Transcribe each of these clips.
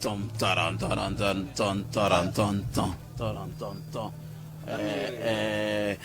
Tom taran taran tan tan taran tan tan taran tan tan. Eh eh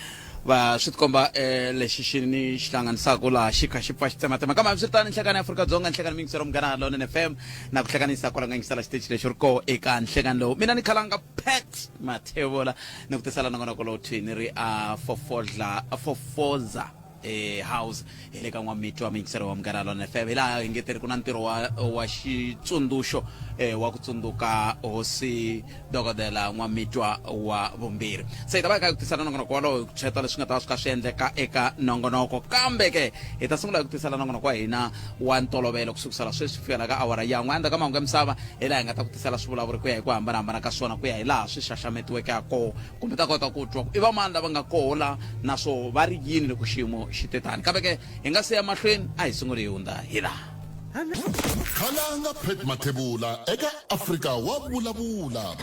va swi tikomba eh, lexi xi ni xi hlanganisaka laha xi kha xi pfa xi tsematsema kambe hambiswiritano nhlekani ya Afrika-Dzonga nhlekani miyingiselo Munghana Lonene FM na ku hlekanisa kwala nga yingisela xiteji lexi ri koho eka nhlekani lowu mina ni khalanga Pat Mathebula ni ku tisela nongonoko lowu thwi ni ri a fofodla a fofoza e house hi le ka n'wamitwa miyingiselo wa Munghana Lonene FM hi laha hi nge teri ku na ntirho wa wa xitsundzuxo eh, wa ku tsundzuka hosi dokodela n'wamitwa wa vumbirhi. Se hi ta va hi kha hi ku tisela nongonoko wolowo hi ku tshweta leswi nga ta va swi kha swi endleka eka nongonoko. Kambe ke hi ta sungula hi ku tisela nongonoko wa hina wa ntolovelo ku sukusela sweswi ku fikela ka awara ya n'we. Endzhaku ka mahungu ya misava hi laha hi nga ta ku tisela swivulavuri ku ya hi ku hambanahambana ka swona ku ya hi laha swi xaxametiweke ha koho kumbe ta kota ku twa ku i vamani lava nga koho la naswo va ri yini loko xiyimo xi te tani. Kambe ke hi nga si ya mahlweni a hi sunguli hi hundza hi laha. Khalanga Pat Mathebula eka Afrika wa Vulavula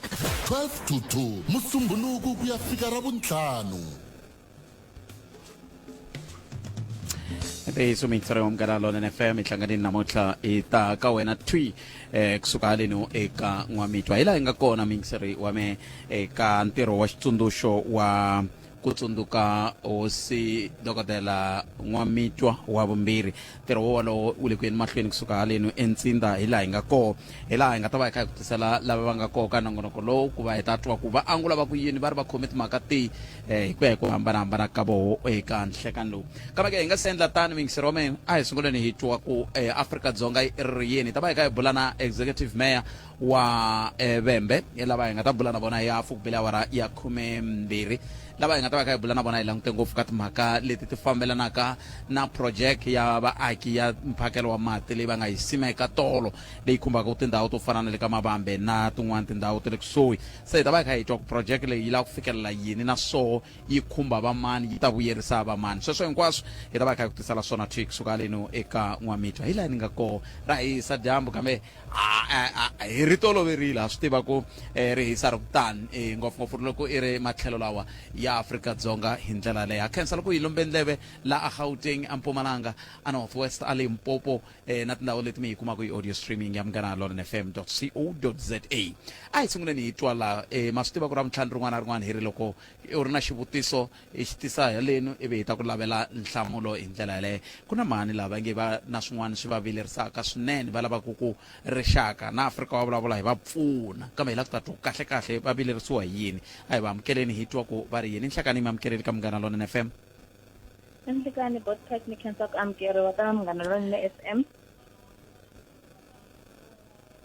12 to 2 Musumbhunuku ku ya fika Ravuntlhanu. Ntiyiso miyingiseri wa Munghana Lonene FM hi hlanganini namuntlha hi ta ka wena thwi eh, kusuka haleno eka N'wamitwa hi laha hi nga kona miyingiseri wa me eka ntirho wa xitsundzuxo wa ku tsundzuka hosi dokodela N'wamitwa wa vumbirhi. Ntirho wo wolowo wu le ku yeni mahlweni kusuka halenu eNtsinda hi laha hi nga koho. Hi laha hi nga ta va hi kha hi ku tisela lava va nga koho ka nongonoko lowu ku va hi ta twa ku va angula va ku yini va ri va khome timhaka tihi eh, hi ku ya hi ku hambanahambana ka voho eka nhlekani lowu. Kambe ke hi nga si endla tano muyingiseri wa mina a hi sunguleni hi twa ku eh, Afrika-Dzonga yi ri yini. Hi ta va hi kha hi bula na Executive Mayor wa eh, Vhembe lava hi nga ta bula na vona hi hafu ku bile awara ya 12 lava hi nga ta va kha hi bula na vona hi langute ngopfu ka timhaka leti ti fambelanaka na project ya vaaki ya mphakelo wa mati leyi va nga yi simeka tolo leyi khumbaka tindhawu to fana na le ka Mavambe na tin'wana tindhawu ta le kusuhi. Se hi ta va hi kha hi twa ku project leyi yi lava ku fikelela yini na swoho yi khumba vamani yi ta vuyerisa vamani. Sweswo hinkwaswo hi ta va hi kha hi ku tisela swona thwi kusuka haleno eka N'wamitwa. Hi laha ni nga koho ra hisa dyambu kambe hi ri toloverile ha swi tiva ku eh, ri hisa ri kutani eh, ngopfungopfu loko i ri matlhelo lawa ya Afrika-Dzonga hi ndlela leyi. Ha khensa loko hi lombe ndleve la a Gauteng, a Mpumalanga, a North West, a Limpopo eh, na tindhawu leti mi yi kumaka hi audio streaming ya Munghana Lonene FM co za. A hi sunguleni hi twa la eh, ma swi tiva ku Ravuntlhanu rin'wana na rin'wana hi ri loko u ri na xivutiso hi xi tisa halenu ivi hi ta ku lavela nhlamulo hi ndlela yaleyo. Ku na mhani lava nge va na swin'wana swi va vilerisaka swinene, va lavaka ku rixaka na Afrika wa Vulavula hi va pfuna, kambe hi lava ku ta twa ku kahle-kahle va vilerisiwa hi yini. A hi va amukeleni hi twa ku va ri yini. Nhlekani mi amukeleni ka Munghana Lonene FM. Nhlikani Botcat ni khensa ku amukeriwa ka Munghana Lonene FM.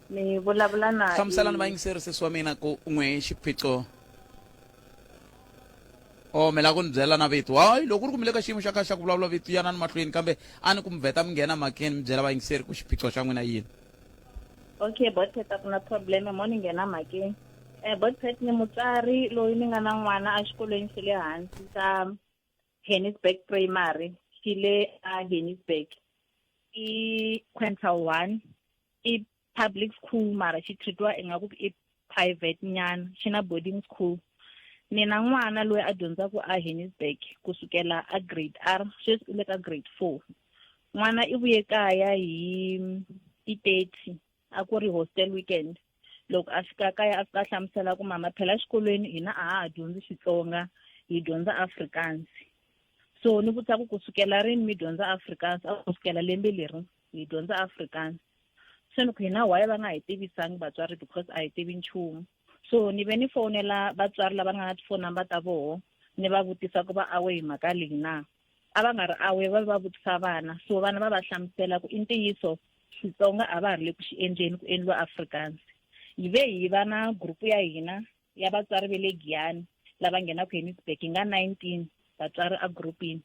Ni vulavula na Hlamuselani vayingiseri sesi wa mina ku n'we xiphiqo. Oh, mi lava ku ni byela na vito. Hayi, loko ku ri ku mi le ka xiyimo xa kahle xa ku vulavula vito, yanani mahlweni. Kambe a ni ku mi vheta mi nghena mhakeni mi byela vayingiseri ku xiphiqo xa n'wina yini. Okay, Botpet a ku na problem, mo ni nghena mhakeni. Eh, Botpet ni mutswari loyi ni nga na n'wana exikolweni xa le hansi xa Hennisburg Primary, xi le a Hennisburg. I quintile 1, i public school mara xi treatiwa ingaku i private nyana, xi na boarding school. Ni na n'wana loyi a dyondzaka a Hennisburg kusukela a grade R, sweswi u le ka grade 4. N'wana i vuye kaya hi ti 30, a ku ri hostel weekend. Loko a fika kaya a fika a hlamusela ku mama phela exikolweni hina a ha ha dyondzi Xitsonga, hi dyondza Afrikaans. So ni vutisa ku kusukela rini mi dyondza Afrikaans? A kusukela lembe leri hi dyondza Afrikaans. Se ni ku hina why va nga hi tivisangi vatswari because a hi tivi nchumu. So ni ve ni fonela vatswari lava nga na ti-phone number ta voho ni va vutisa ku va awe hi mhaka leyi na. A va nga ri awe va va vutisa vana. So vana va va hlamusela ku i ntiyiso Xitsonga a va ha ri le ku xi endleni ku endliwa Afrikaans. Hi ve hi va na group ya hina ya vatswari ve le Giyani lava nghenaka Hennisburg hi nga 19 vatswari a groupini.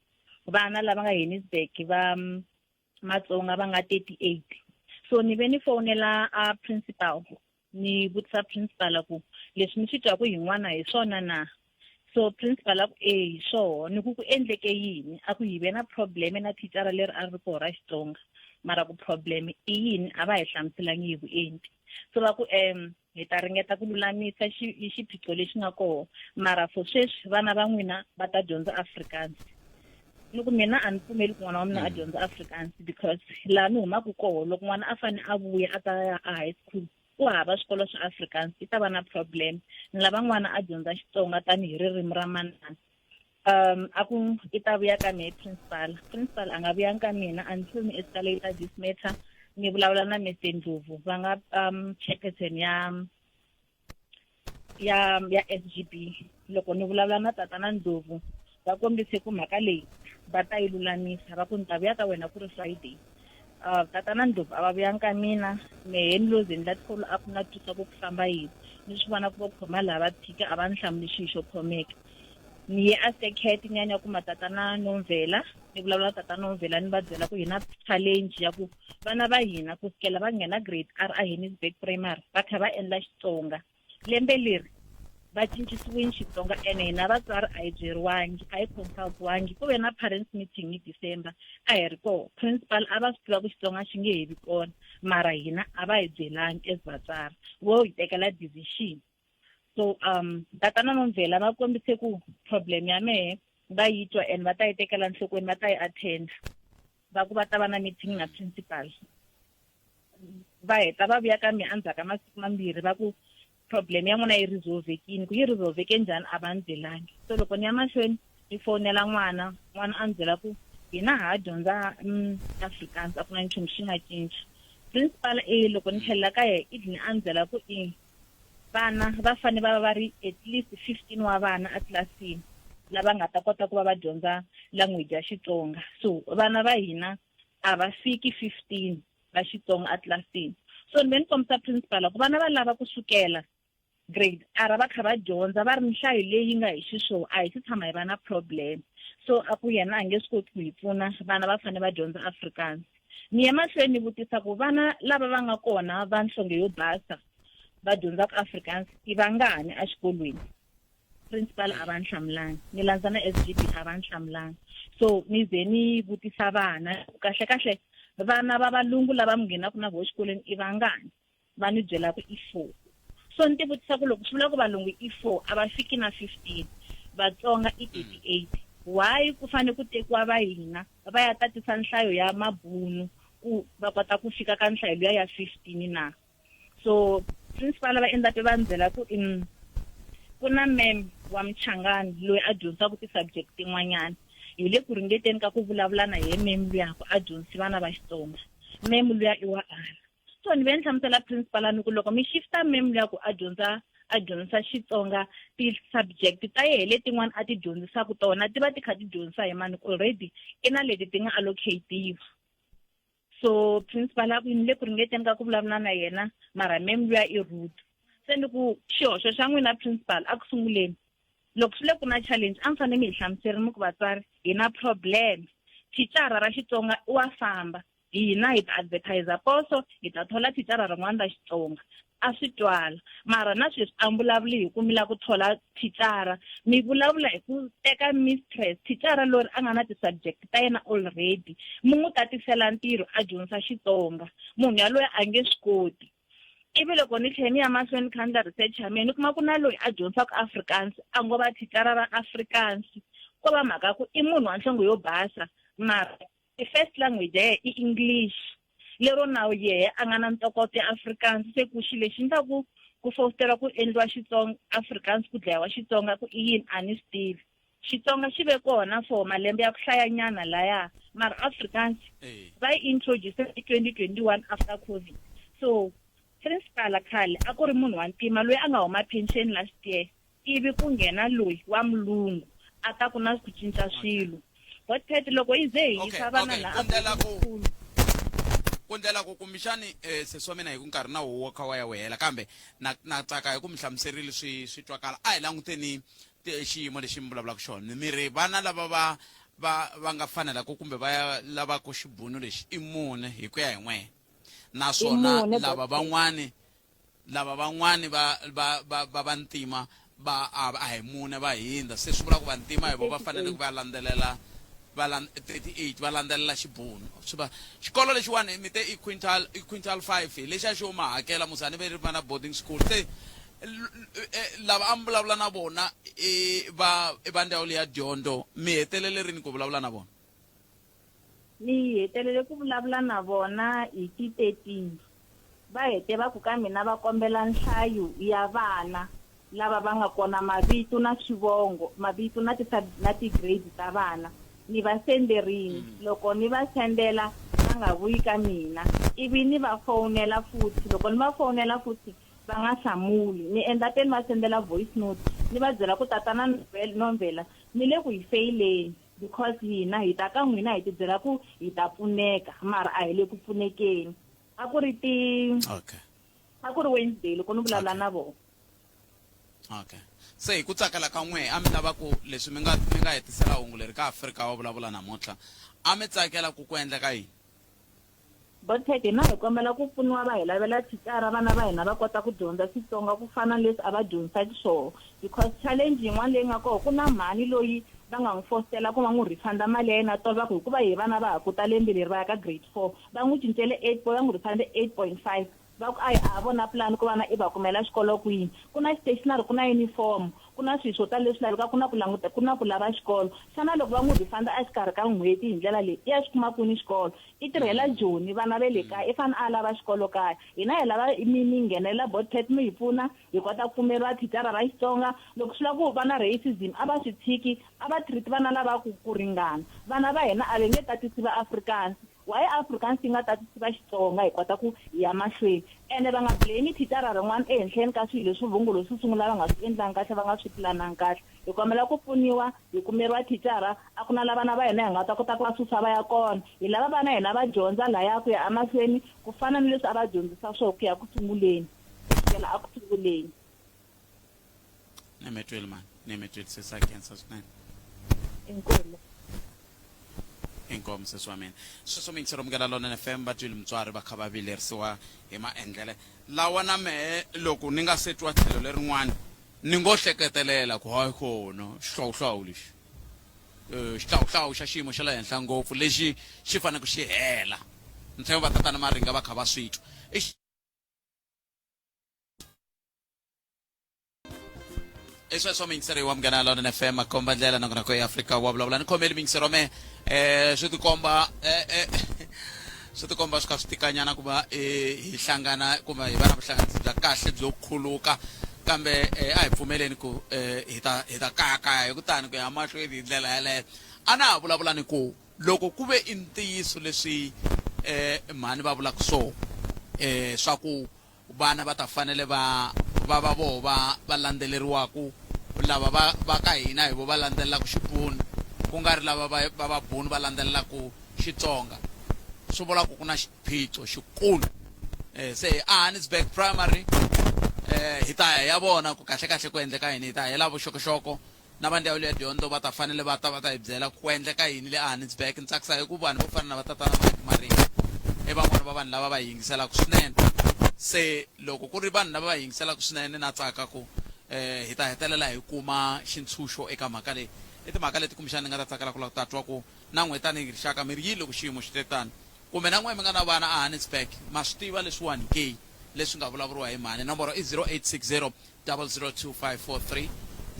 Vana lava nga Hennisburg va Matsonga va nga 38. So ni ve ni fonela a principal ni vutisa principal ku leswi ni swi twaku hi n'wana hi swona na. So principal a ku e hi swoho. Ni ku ku endleke yini? A ku hi ve na problem na thicara leri a ri koho ra Xitsonga, mara ku problem i yini a va hi hlamuselangi hi vuenti. So va ku hi ta ringeta ku lulamisa xiphiqo lexi nga koho, mara for sweswi vana va n'wina va ta dyondza Afrikaans. Ni ku mina a ni pfumeli ku n'wana wa mina a dyondza Afrikaans because laha ni humaka koho loko n'wana a fane a vuya a ta ya a high school Ku hava swikolo swa Afrikaans i ta va na problem. Ni lava n'wana a dyondza Xitsonga tanihi ririmi ra manana. A ku i ta vuya ka mehe principal. Principal a nga vuyangi ka mina until ni escalate this matter ni vulavula na Mr Ndlovu va nga chairperson ya SGB. Loko ni vulavula na tatana Ndlovu va kombise ku mhaka leyi va ta yi lulamisa, va ku ni ta vuya ka wena ku ri Friday. Tatana Ndlovu a va vuyangi ka mina, mehe ni lo ze ni la follow up na twisa ku ku famba yini, ni swi vona ku vo khoma laha va tshika a va ni hlamuli xilo xo khomeka. Ni ye a sekhet ni ya ni ya kuma tatana Nomvela, ni vulavula na tatana Nomvela ni va byela ku hi na challenge ya ku vana va hina ku sukela va nghena grade R a Henningsburg Primary va kha va endla Xitsonga. Lembe leri va cincisiwile Xitsonga ene hina vatswari a hi byeriwangi, a hi consultiwangi. Ku ve na parents meeting hi December a hi ri koho, principal a va swi tiva ku Xitsonga xi nge he vi kona, mara hina a va hi byelangi as vatswari, vo hi tekela decision. So tatana Nomvela va kombise ku problem ya mehe va yi twa and va ta yi tekela nhlokweni, va ta yi attend, va ku va ta va na meeting na principal. Va heta va vuya ka mehe endzhaku ka masiku mambirhi va ku problem ya n'wina yi resolvekile, ku yi resolveke njhani a va ni byelangi. So loko ni ya mahlweni ni fonela n'wana, n'wana a ni byela ku hina ha dyondza Afrikaans, a ku na nchumu xi nga cinca. Principal e loko ni tlhelela ka yena i dlini a ni byela ku i vana va fanele va va va ri at least 15 wa vana a tlilasini lava nga ta kota ku va va dyondza language ya Xitsonga. So vana va hina a va fiki 15 va Xitsonga a tlilasini. So ni ve ni kombisa principal ku vana va lava kusukela grade R va kha va dyondza va ri nhlayo leyi nga hi xiswona, a hi se tshama hi va na problem. So a ku yena a nge swi koti ku hi pfuna, vana va fanele va dyondza Afrikaans. Ni ya mahlweni ni vutisa ku vana lava va nga kona va nhlonge yo basa va dyondzaka Afrikaans i vangani exikolweni? Principal a va ni hlamulanga, ni landza na SGB a va ni hlamulanga. So ni ze ni vutisa vana kahle kahle vana va valungu lava mi nghenaka na voho exikolweni i vangani? Va ni byela ku i 4. So ni ti vutisa ku loko swi vula ku valungu i 4 a va fiki na 15, Vatsonga i 38, why ku fanele ku tekiwa va hina va ya tatisa nhlayo ya mabunu ku va kota ku fika ka nhlayo luya ya 15 na? So principal va endla va ni byela ku ku na ma'am wa Mchangani loyi a dyondzisaka ti-subject tin'wanyana, hi le ku ringeteni ka ku vulavula na yehe ma'am luya ku a dyondzisi vana va Xitsonga. Ma'am luya i wa ala. So ni ve ni hlamusela principal ni ku loko mi shifta ma'am luya ku a dyondza a dyondzisa Xitsonga, ti-subject ta yehe letin'wana a ti dyondzisaka tona ti va ti kha ti dyondzisa hi mani, already i na leti ti nga allocatiwa. So principal a ku ni le ku ringeteni ka ku vulavula na yena, mara ma'am luya i rude. Se ni ku xihoxo xa n'wina principal a ku sunguleni loko swi le ku na challenge a mi fanele mi hi hlamuserile mi ku vatswari hi na problem, thicara ra Xitsonga wa famba, hina hi ta advertise poso, hi ta thola thicara rin'wana ra Xitsonga. A swi twala, mara na sweswi a mi vulavuli hi ku mi lava ku thola thicara, mi vulavula hi ku teka mistress, thicara lori a nga na ti-subject ta yena already, mi n'wi tatisela ntirho a dyondzisa Xitsonga, munhu yaloye a nge swi koti. Ivi loko ni tlhela ni ya mahlweni ni kha ni endla research ya mina, ni kuma ku na loyi a dyondzisaka Afrikaans a ngo va thicara ra Afrikaans, ko va mhaka ku i munhu wa nhlonge yo basa, mara first language ya yena i English, lero na yehe a nga na ntokoto ya Afrikaans. Se ku xilo lexi endlaku ku fositela ku endliwa Xitsonga Afrikaans ku dlayiwa Xitsonga ku i yini a ni swi tivi. Xitsonga xi ve kona for malembe ya ku hlayanyana laya, mara Afrikaans va yi introduce hi 2021 after COVID. So principal khale a ku ri munhu wa ntima loyi a nga huma pension last year, ivi ku nghena loyi wa mulungu a ta ku na ku cinca swilo. But Pat, loko yi ze hi yisa vana laha ku ndlela ku kumbexani sesi wa mina hi ku nkarhi na wo kha wa ya wu hela, kambe na tsaka hi ku mi hlamuserile swi twakala. A hi languteni xiyimo lexi mi vulavulaka xona, mi ri vana lava va nga fanelaka kumbe va lavaka xibunu lexi i mune hi ku ya hi n'wehe, naswona lava van'wani lava van'wani va va va va vantima va a hi mune va hindza. Se swi vula ku vantima hi vo va fanele ku va landzelela va 38 va landzelela xibunu. Swi va xikolo lexiwani mi te i quintal, i quintal 5 hi lexiya xo ma hakela musani ve ri va na boarding school. Se lava a mi vulavula na vona i va i va ndzawulo ya dyondzo, mi hetelele rini ku vulavula na vona? Ni hetelele ku vulavula na vona hi ti 13. Va hete va ku ka mina va kombela nhlayo ya vana lava va nga kona mavito na swivongo, mavito na ti na ti-grade ta vana. Ni va senderini. Loko ni va sendela va nga vuyi ka mina. Ivi ni va fowunela futhi, loko ni va fowunela futhi va nga hlamuli. Ni endla te ni va sendela voice note ni va byela ku tatana Nomvela mi le ku hi feyileni because hina hi ta ka n'wina hi ti byela ku hi ta pfuneka mara a hi le ku pfunekeni. A ku ri ti a ku ri Wednesday loko ni vulavula na vona. Okay. Se hi ku tsakela ka n'we a mi lava ku leswi mi nga mi nga hetisela hungu leri ka Afrika wa vulavula namuntlha a mi tsakela ku ku endleka yini? Bothet hina hi kombela ku pfuniwa va hi lavela thicara vana va hina va kota ku dyondza Xitsonga ku fana na leswi a va dyondzisaka swoho because challenge yin'wana leyi nga koho ku na mhani loyi va nga n'wi fositela ku va n'wi refund mali ya yena tolo va ku hikuva hi vana va ha ku ta lembe leri va ya ka grade 4 va n'wi cincele 8 va n'wi refund 8.5 Va ku, A hi a vona pulani ku vana i va kumela xikolo kwini. Ku na stationery, ku na uniform, ku na swilo swo tala leswi lavekaka, ku na ku languta, ku na ku lava xikolo. Xana loko va n'wi refund exikarhi ka n'hweti hi ndlela leyi, i ya xi kuma kwini xikolo? I tirhela Joni, vana ve le kaya, i fanele a lava xikolo kaya. Hina hi lava mi mi nghenelela Botpet mi hi pfuna hi kota ku kumeriwa thicara ra Xitsonga. Loko swi lava ku va na racism, a va swi tshiki, a va treat vana lava ku ku ringana. Vana va hina a va nge tatisi va Afrikaans. Why Afrikaans yi nga tatisi va Xitsonga hi kota ku hi ya mahlweni? Ene va nga blame thicara rin'wana ehenhleni ka swilo leswi vungulo swo sungula va nga swi endlangi kahle va nga swi pulanangi kahle. Hi kombela ku pfuniwa hi kumeriwa thicara a ku na la vana va hina hi nga ta kota ku va susa va ya kona. Hi lava vana hina va dyondza laya ku ya emahlweni ku fana ni leswi a va dyondzisa swona ku ya ku sunguleni ku sukela a ku sunguleni. Ni mi twile mani, ni mi twile sesi a khensa swinene. Inkomu. Inkomu sesi wa mina. Sweswo mi yingisela Munghana Lonene FM va twile mutswari va kha va vilerisiwa hi maendlele lawa na mehe loko ni nga se twa tlhelo lerin'wana ni ngo hleketelela ku hayi kona xihlawuhlawu lexi eh, xihlawuhlawu xa xiyimo xa le henhla ngopfu lexi xi fanele ku xi hela ni tshemba va tatana Maringa va kha va swi twa i i sweswo muyingiseri wa Munghana Lonene FM makomba ndlela nongonoko ya Afrika wa vulavula ni khomeli muyingiseri wa mehe eh swi tikomba eh, eh swi tikomba swi kha swi tikanyana ku va eh, hi hlangana kumbe hi va na vuhlanganisi bya kahle byo khuluka kambe eh, a hi pfumeleni ku eh, hi ta hi ta kayakaya hi kutani ku ya mahlweni hi ndlela yaleyo a na ha vulavula ni ku loko ku ve i ntiyiso leswi eh, mhani va vulaka swona eh, swa ku Vana va ta fanele va va va voho va va landzeleriwaku, lava va va ka hina hi vo va landzelelaka Xibunu, ku nga ri lava va va Vabunu va landzelelaka Xitsonga. Swi vula ku ku na xiphiqo xikulu. Se a Hansberg Primary hi ta ya hi ya vona ku kahle-kahle ku endleka yini, hi ta hela vuxokoxoko Na va ndzawulo ya dyondzo va ta fanele va ta va ta hi byela ku endleka yini le aHanisburg. Ni tsakisa hi ku vanhu vo fana na va tatana Mike Maringa i van'wana va vanhu lava va hi yingiselaka swinene. Se loko ku ri vanhu lava va hi yingiselaka swinene na tsaka ku hi ta hetelela hi kuma xintshunxo eka mhaka leyi. I timhaka leti kumbexana ni nga ta tsakela ku lava ku ta twa ku na n'we tanihi rixaka mi ri yini loko xiyimo xi te tano. Kumbe na n'we mi nga na vana aHanisburg ma swi tiva leswiwani ke leswi nga vulavuriwa hi mhani. Nomboro i 0860 002543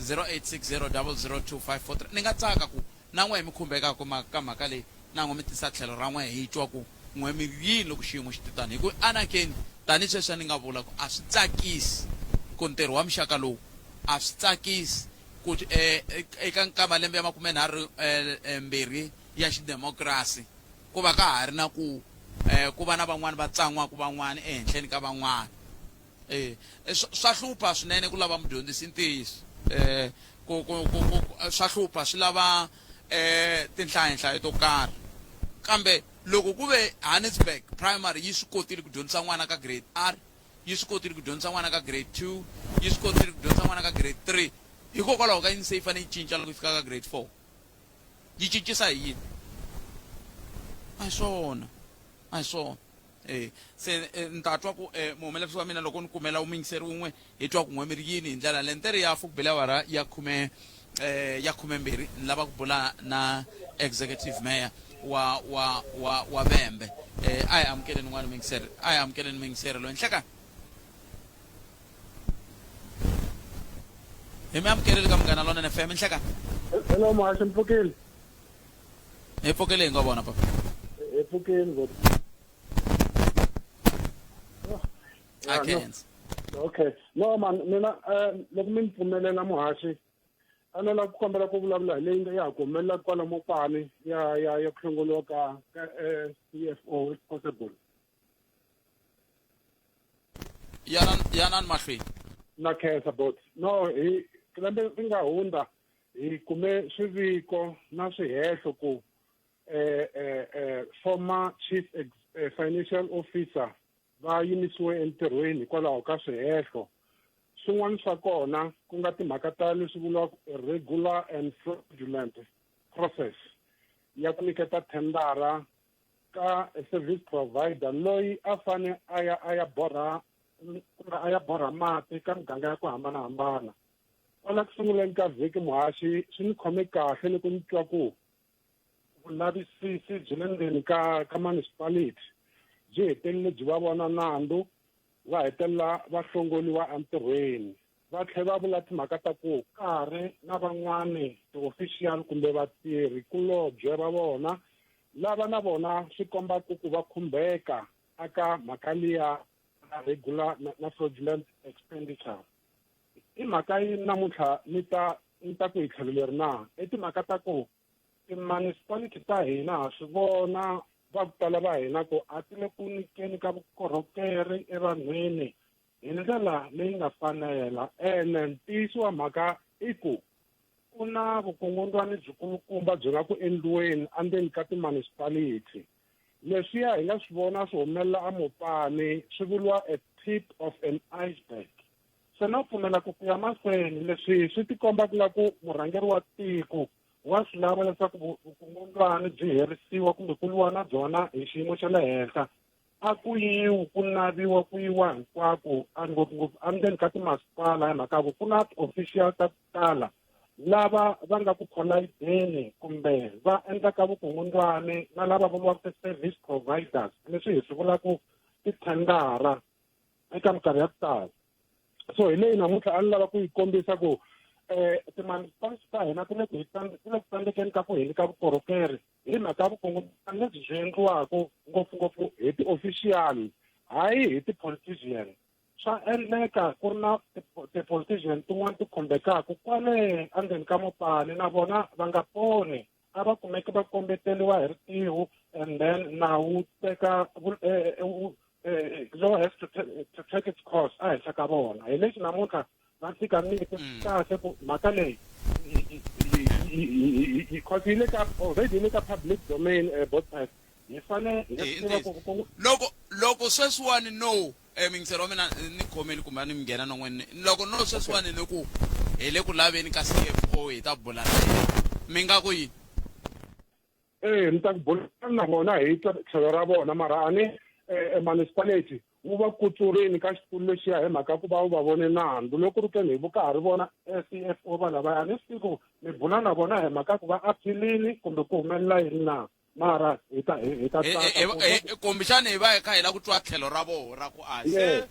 0860 002543 ni nga tsaka ku na n'we mi khumbekaka ma ka mhaka leyi na n'we mi tisa tlhelo ra n'we hi twa ku n'we mi yini loko xiyimo xi te tani hi ku anakeni tani sweswi a ni nga vula ku a swi tsakisi ku ntirho wa muxaka lowu a swi tsakisi ku eh, eka ka malembe ya makumenharhu eh, mbirhi ya xidemokirasi ku va ka ha ri na ku eh, ku va na van'wani va tsan'waka van'wani ehenhleni ka van'wani Eh, swa hlupha swinene ku lava mudyondzisi ntiyiso eh ku ku ku swa hlupha swi lava eh tinhlayenhlayo to karhi kambe loko ku ve Hansberg primary yi swi kotile ku dyondzisa n'wana ka grade R yi swi kotile ku dyondzisa n'wana ka grade 2 yi swi kotile ku dyondzisa n'wana ka grade 3 hikokwalaho ka yini se yi fanele yi cinca loko yi fika ka grade 4 yi cincisa hi yini a hi swona a hi swona E se ni ta twa ku e muhumelerisi wa mina loko ni kumela muyingiseri wun'we hi twa ku n'we mi ri yini hi ndlela leyi ni ri ya fuku bele awara ya khume ya khumembirhi ni lava ku bula na executive mayor wa wa wa wa Vhembe a hi amukeleni n'wana muyingiseri a hi amukeleni muyingiseri loyi nhlekani hi mi amukeleli ka Munghana Lonene FM nhlekani. Hello muhaxi mi pfukile. Hi pfukile hi nga vona papa. Hi pfukile. A khensa. Okay, no man, mina loko mi ni pfumelela muhaxi, a ni lava ku kombela ku vulavula hi leyi nga ya ha ku humelela kwala Mopani ya ya ya ku hlongoliwa ka ka CFO if possible. Yana yanani mahlweni. Na khensa bot. No, hi lembe ri nga hundza hi kume swiviko na swihehlo ku former chief financial officer va yimisiwe entirhweni hikwalaho ka swihehlo. Swin'wana swa kona ku nga timhaka ta leswi vuriwaka irregular and fraudulent process ya ku nyiketa thendara ka service provider loyi a fane a ya a ya borha kumbe a ya borha mati ka miganga ya ku hambanahambana. Kwala ku sunguleni ka vhiki muhaxi swi ni khome kahle loko ni twa ku vulavisisi byi le ndzeni ka ka municipality byi hetelele byi va vona nandzu, va hetelela va hlongoliwa entirhweni. Va tlhela va vula timhaka ta ku ka ha ri na van'wani ti-official kumbe vatirhi kulobye va vona lava na vona swi kombaka ku va khumbeka aka mhaka liya regular na, na fraudulent expenditure. I mhaka yini namuntlha ni ta ni ta ku hi tlhelo leri na? I timhaka ta ku ti-municipality ta hina ha swi vona va ku tala va hina ku a ti le ku nyikeni ka vukorhokeri evanhwini hi ndlela leyi nga fanela. Ene ntiyiso wa mhaka i ku ku na vukungundwani byikulukumba byi nga ku endliweni endzeni ka ti-municipality. Leswiya hi nga swi vona swi humelela eMopani swi vuriwa a tip of an iceberg. Se no pfumela ku ku ya mahlweni leswi swi tikomba ku nga ku murhangeri wa tiko wa swi lava leswaku vukungundwani byi herisiwa kumbe ku lwiwa na byona hi xiyimo xa le henhla. A ku yiwi ku naviwa ku yiwa hinkwako, a ngopfungopfu endzeni ka timasipala hi mhaka ku ku na ti-official ta ku tala lava va nga ku pholayideni kumbe va endlaka vukungundwani na lava vuriwaka ti-service providers, leswi hi swi vulaka tithendara eka minkarhi ya ku tala. So hi leyi namuntlha a ni lava ku yi kombisa ku ti-municipality ta hina ti le ku ti le ku tsandzekeni ka ku hi nyika vukorhokeri hi mhaka ya vukungundwani lebyi byi endliwaka ngopfungopfu hi ti-official, hayi hi ti-politician. Swa endleka ku ri na ti-politician tin'wana ti khumbekaka kwale endzeni ka Mopani, na vona va nga poni, a va kumeki va kombeteriwa hi ritiho, and then nawu teka law has to take its course ehenhla ka vona. Hi lexi namuntlha va fika ni kahle ku mhaka leyi cause yi le ka already yi le ka public domain, broadcast hi fanele hi tiva ku loko loko sweswiwani no mingiselo wa mina ni khomeli kumbe a ni mi nghena non'weni, loko no sweswiwani ni ku hi le ku laveni ka CFO hi ta bula na yena, mi nga ku yini? Ni ta ku bula na vona hi tlhelo ra vona, mara a ni municipality wu va kutsurini ka xitulu lexiya hi mhaka ku va wu va vone nandzu. Loko ri keni hi vu ka ha ri vona CFO va lavaya, a ni swi tivi ku mi bula na vona hi mhaka ku va appeal-ini kumbe ku humelela yini na, mara hi ta hi ta tsaka kumbexani hi va hi kha hi lava ku twa tlhelo ra vona ra ku a se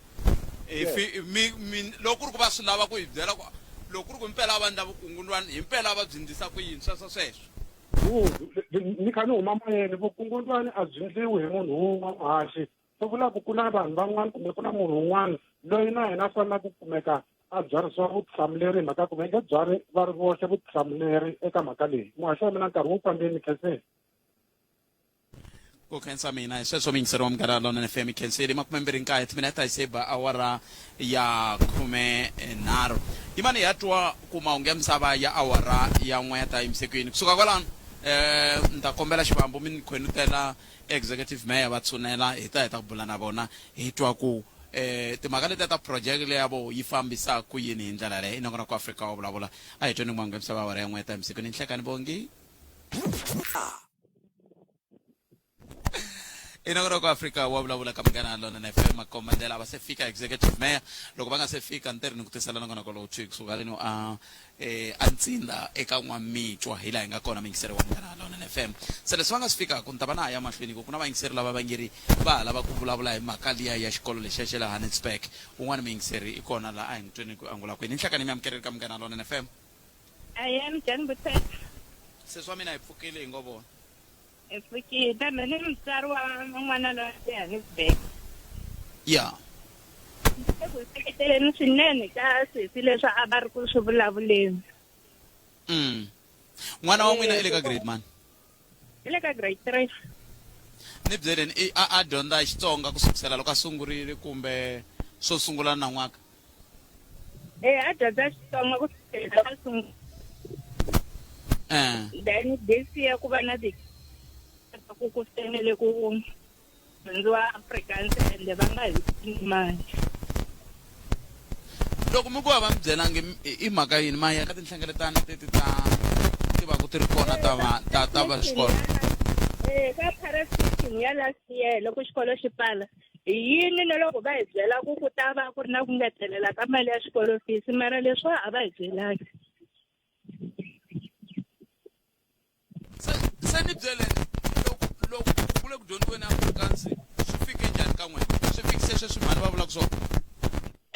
mi mi loko ku ri ku va swi lava ku hi byela ku loko ku ri ku himpela va endla vukungundwani, himpela va byi ndlisa ku yini sweswo sweswo. Ni kha ni huma moyeni, vukungundwani a byi ndliwi hi munhu wun'we muhaxi. Swi vula ku ku na vanhu van'wana kumbe ku na munhu un'wana loyi na yena a faneleke ku kumeka a byarisiwa vutihlamuleri hi mhaka ku va nge byari va ri voxe vutihlamuleri eka mhaka leyi. Muhaxi wa mina nkarhi wu fambile, khenseni. Ku khensa mina hi sweswo muyingiseri wa Munghana Lonene FM, khenseli 29 timinete hi se ba awara ya 13 yimani hi ya twa ku mahungu ya misava ya awara ya n'we ya ta yimisekwini. Kusuka kwalano ni ta kombela xivambu mi ni khwenutela executive mayor va tshunela hi ta heta ku bula na vona hi twa ku timhaka letiya ta project leya vo yi fambisa ku yini hi ndlela leyi. I nongonoko Afrika wa vulavula, a hi tweni mahungu ya misava awara ya n'we ya ta yimisekwini. Nhlekani Bongi. I nongonoko Afrika wa vulavula ka Munghana Lonene FM. Makombandlela va se fika executive mayor, loko va nga se fika ni tirhi ni ku tisela nongonoko lowu thwi kusuka leno a a ntsinda eka N'wamitwa hi laha hi nga kona muyingiseri wa Munghana Lonene FM. Se leswi va nga swi fikaka ni ta va na ha ya mahlweni ku ku na vayingiseri lava va nge ri va ha lava ku vulavula hi mhaka liya ya xikolo lexiya xa le Hanesburg. Un'wana muyingiseri i kona laha, a hi n'wi tweni ku angula kwini. Nhlekani mi amukeleli ka Munghana Lonene FM. Ahee, minjhani Butsheka? Sesi wa mina hi pfukile hi ngo vona. Hi pfukile, kambe ni mutswari wa n'wana loyi a le Johannesburg. Ya. Eku seketeleni swinene ka sesi leswi a va ri ku swi vulavuleni. N'wana wa n'wina i le ka grade mani? I le ka grade 3. Ni byeleni, i a a dyondza Xitsonga ku sukusela loko a sungurile kumbe swo sungula nan'waka? Eh, a dyondza Xitsonga ku sukela loko a sungula. Then this year ku va na ti ku ku fanele ku dyondziwa Afrikaans ende va nga hi mali. Loko mi ku a va mi byelangi i mhaka yini ma ya ka tinhlengeletano teti ta ti va ku ti ri kona ta va ta ta va xikolo? Eh, ka parents meeting ya last year loko xikolo xi pfala hi yini na loko va hi byela ku ku ta va ku ri na ku ngetelela ka mali ya xikolo fees mara leswiwa a va hi byelangi. Se se ni byeleni loko loko ku le ku dyondziweni Afrikaans swi fike njhani ka n'wina? Swi fikise sweswi mhani va vulaka swona?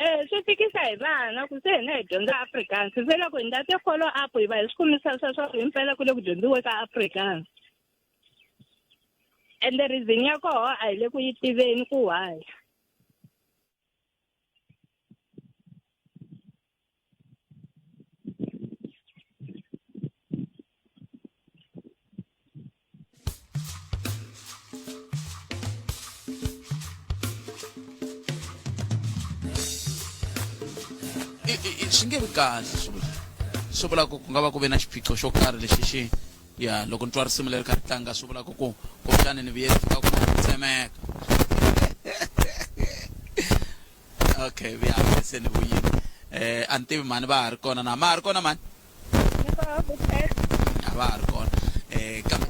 Eh, swi fikisa hi vana ku se hina hi dyondza Afrikaans se loko hi ndla ti-follow up hi va hi swi kumisa leswaku himpela ku le ku dyondziwe ka Afrikaans ende reason ya koho a hi le ku yi tiveni ku why. Swi nge vi kahle swi vula ku ku nga va ku ve na xiphiqo xo karhi lexi xi ya loko ni twa risimu leri kha ri tlanga swi vula ku ku kumbexani ni vuye ni fika ku tsemeka. Okay, vuya se ni vuyile. A ni tivi mhani va ha ri kona na ma ha ri kona mhani? A va ha ri kona. Kambe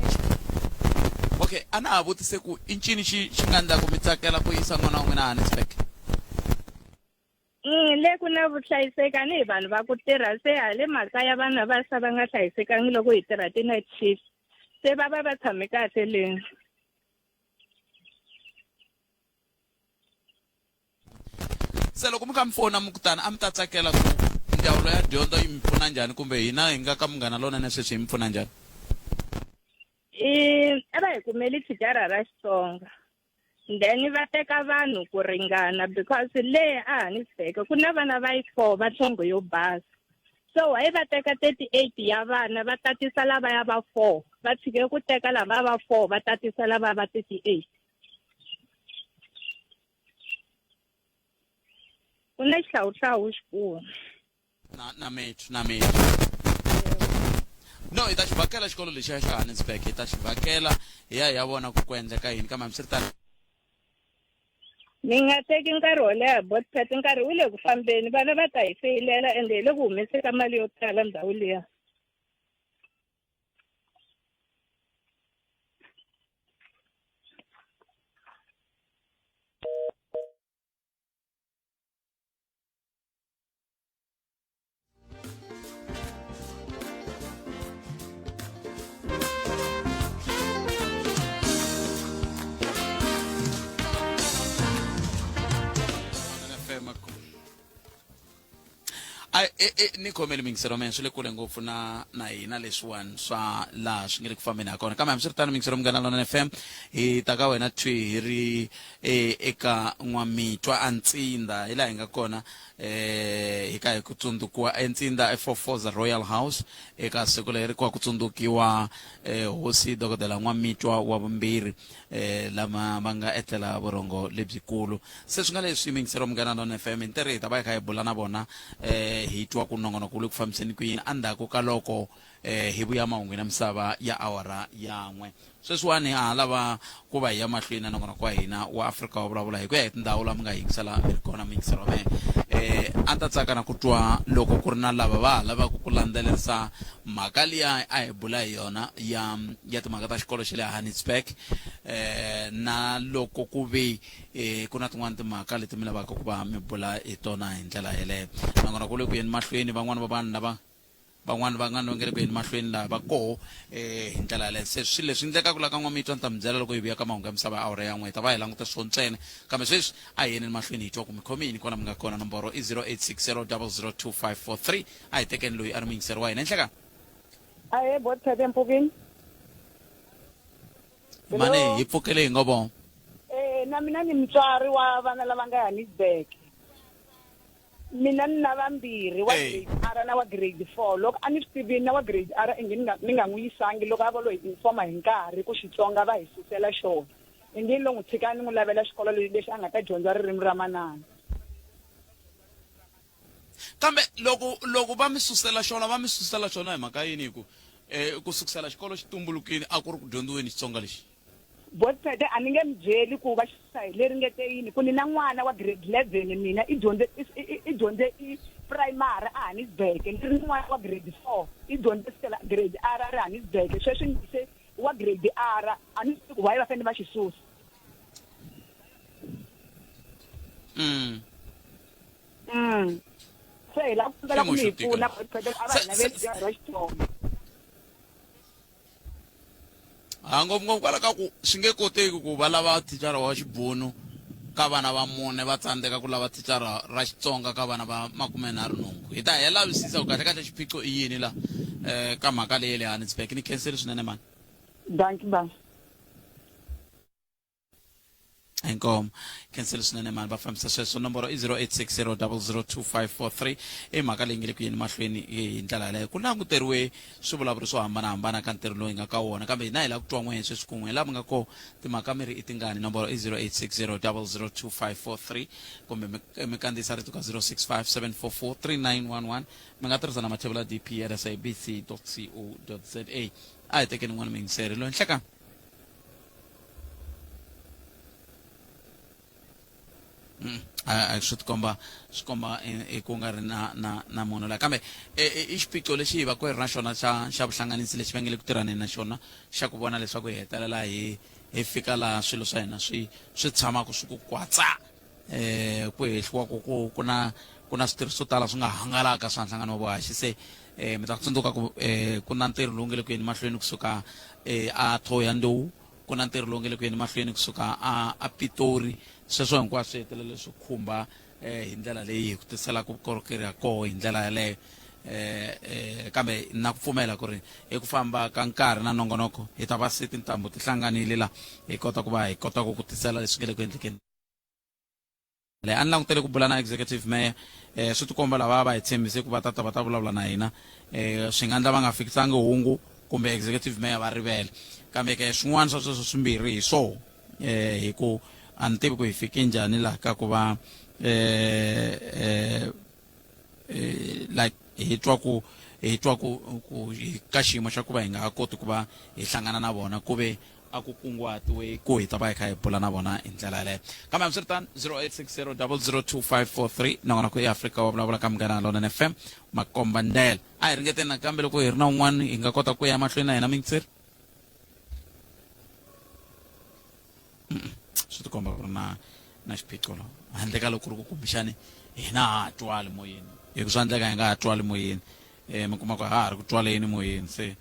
okay, a na ha vutise ku i ncini xi xi nga endla ku mi tsakela ku yisa n'wana wa n'wina Johannesburg? Le ku na vuhlayiseki a ni hi vanhu va ku tirha se hale makaya vanhu va sa va nga hlayisekangi loko hi tirha ti-night shift se va va va tshame kahle le. Se loko mi kha mi fona mi ku tani a mi ta tsakela ku ndzawulo ya dyondzo yi mi pfuna njhani kumbe hina hi nga ka Munghana Lonene sweswi hi mi pfuna njhani? I a va hi kumeli thicara ra Xitsonga then va teka vanhu ku ringana because le a Johannesburg ku na vana va yi 4 va nhlonge yo basa so why va teka 38 ya vana va tatisa lavaya va 4 va tshike ku teka lava va 4 va tatisa lava va 38. Ku na xihlawuhlawu xikulu. Na na methu na methu. No, hi ta xi vhakela xikolo lexiya xa Johannesburg, hi ta xi vhakela hi ya hi ya vona ku ku endleka yini kambe hambiswiritano. Mi nga teki nkarhi wo leha Botpet, nkarhi wu le ku fambeni, vana va ta hi feyilela ende hi le ku humeseni ka mali yo tala ndhawu liya. A e, e, ni khomeli mingiselo mina swi le kule ngopfu na na hina leswiwani swa laha swi nge le ku fambeni ha kona kambe hambiswiritano mingiselo Munghana Lonene FM hi ta ka wena thwi hi ri e, eka N'wamitwa a Ntsinda hi laha hi nga kona hi ka hi ku tsundzukiwa eNtsinda eFofoza Royal House eka siku leri ku va ku tsundzukiwa hosi dokodela N'wamitwa wa vumbirhi lama va nga etlela vurhongo lebyikulu. Se swi nga leswi yingiseriwa Munghana Lona FM hi ntirho hi ta va hi kha hi bula na vona hi twa ku nongonoko wu le ku fambiseni ku yini endzhaku ka loko hi vuya mahungwini ya misava ya awara ya n'we. Sweswiwani ha ha lava ku va hi ya mahlweni na nongonoko wa hina wa Afrika wa Vulavula hi ku ya hi tindhawu laha mi nga yingisela mi ri kona muyingiseri wa mehe. A ni ta tsaka na ku twa loko ku ri na lava va ha lavaka ku landzelerisa mhaka liya a hi bula hi yona ya ya timhaka ta xikolo xa le Johannesburg na loko ku ve ku na tin'wana timhaka leti mi lavaka ku va mi bula hi tona hi ndlela yeleyo. Nongonoko wu le ku yeni mahlweni van'wana va vanhu lava Van'wana va nga va nge le ku yeni mahlweni laha va koho hi ndlela yaleyo. Se swilo leswi endlekaka laha ka N'wamitwa ni ta mi byela loko hi vuya ka mahungu ya misava ya awara ya n'we. Hi ta va hi langute swona ntsena. Kambe sweswi a hi yeneni mahlweni hi twa ku mi khome yini kwala mi nga kona. Nomboro i 0860002543. A hi tekeni loyi a ri muyingiseri wa hina. Enhlekani. Ahee, Botphephe Mpfukini. Mhani hi pfukele hi ngo vo. Eh, na mina ni mutswari wa vana lava nga Johannesburg. Mina ni na vambirhi, wa Ey. grade R na wa grade 4. Loko a ni swi tivini na wa grade R ingi ni nga n'wi yisangi loko a va lo hi informa hi nkarhi ku Xitsonga va hi susela xona. Ingi ni lo n'wi tshika ni n'wi lavela xikolo lexi a nga ta dyondza ririmi ra manana. Kambe loko loko va mi susela xona, va mi susela xona hi mhaka yini? Hi ku ku sukusela xikolo xi tumbulukile a ku ri ku dyondziweni Xitsonga lexi. Botpete a ni nge mi byeli ku va xi susa hi leri nge te yini, ku ni na n'wana wa grade 11 mina i dyondze i dyondze i primary a Hanisburg, ni ri ni n'wana wa grade 4 i dyondze fikela grade R a ri Hanisburg, sweswi ni yise wa grade R, a ni swi tivi ku why va fanele va xi susa. Se hi lava ku kombela ku mi hi pfuna Botpete a va hi laveli ra Xitsonga. Ha ngopfungopfu kwala ka ku swi nge koteki ku va lava thicara wa xibunu ka vana va mune, va tsandzeka ku lava thicara ra Xitsonga ka vana va 38. Hi ta hi ya lavisisa ku kahle kahle xiphiqo i yini la ka mhaka leyi ya le Hanisburg. Ni khenseli swinene mani. Dankie ba. Inkomo khenseli swinene mani, va fambisa sweswo. Nomboro i 0860002543. I mhaka leyi nge le ku yeni mahlweni hi ndlela yaleyo. Ku languteriwe swivulavuri swo hambanahambana ka ntirho lowu hi nga ka wona, kambe hina hi lava ku twa n'wehe sweswi kun'we laha mi nga koho. Timhaka mi ri i tingani? Nomboro i 0860002543, kumbe mi kandziyisa rito ka 0657443911. Mi nga tirhisa na mathebula dp at sabc co za. A hi tekeni n'wana muyingiseri loyi nhlekani. A swi tikomba swi komba i ku nga ri na na na munhu la, kambe i xiphiqo lexi hi va ku hi ri na xona xa vuhlanganisi lexi va nge le ku tirhaneni na xona, xa ku vona leswaku hi hetelela hi fika laha swilo swa hina swi tshamaka swi ku kwatsa. Ku hehliwa ku na switirho swo tala swi nga hangalaka swa nhlangano wa vuhaxi. Se mi ta tsundzuka ku ku na ntirho lowu nge le ku yeni mahlweni kusuka a Thohoyandou, ku na ntirho lowu nge le ku yeni mahlweni kusuka a Pitori. Sweswo hinkwaswo swi hetelele swi khumba hi ndlela leyi hi ku tiselaka vukorhokeri ha koho hi ndlela yaleyo. Kambe na ku pfumela ku ri eku famba ka nkarhi na nongonoko hi ta va se tintambu ti hlanganile la hi kota ku va hi kota ku ku tisela leswi nge le ku endlekeni. Le a ni langutele ku bula na executive mayor, swi tikomba lava va hi tshembise ku va ta ta va ta vulavula na hina, swi nga endla va nga fikisangi hungu kumbe executive mayor va rivele. Kambe ke swin'wana swa sweswo swimbirhi hi swoho, hi ku a ni tivi ku hi fike njhani laha ka ku va like hi twa ku hi ka xiyimo xa ku va hi nga ha koti ku va hi hlangana na vona, ku ve a ku kunguhatiwe ku hi ta va hi kha hi bula na vona hi ndlela yaleyo. Kambe hambiswiritano, 0860 002543, nongonoko i Afrika wa Vulavula ka Munghana Lonene FM, makomba ndlela. A hi ringeteni nakambe loko hi ri na un'wana hi nga kota ku ya mahlweni na hina mixer. Swi tikomba ku ri na xiphiqo la, handle ka loko ku ri ku kumbexani hina ha ha twali moyeni, hi ku swa endleka hi nga ha twali moyeni. Mi kuma ku ha ha ri ku twaleni moyeni. Se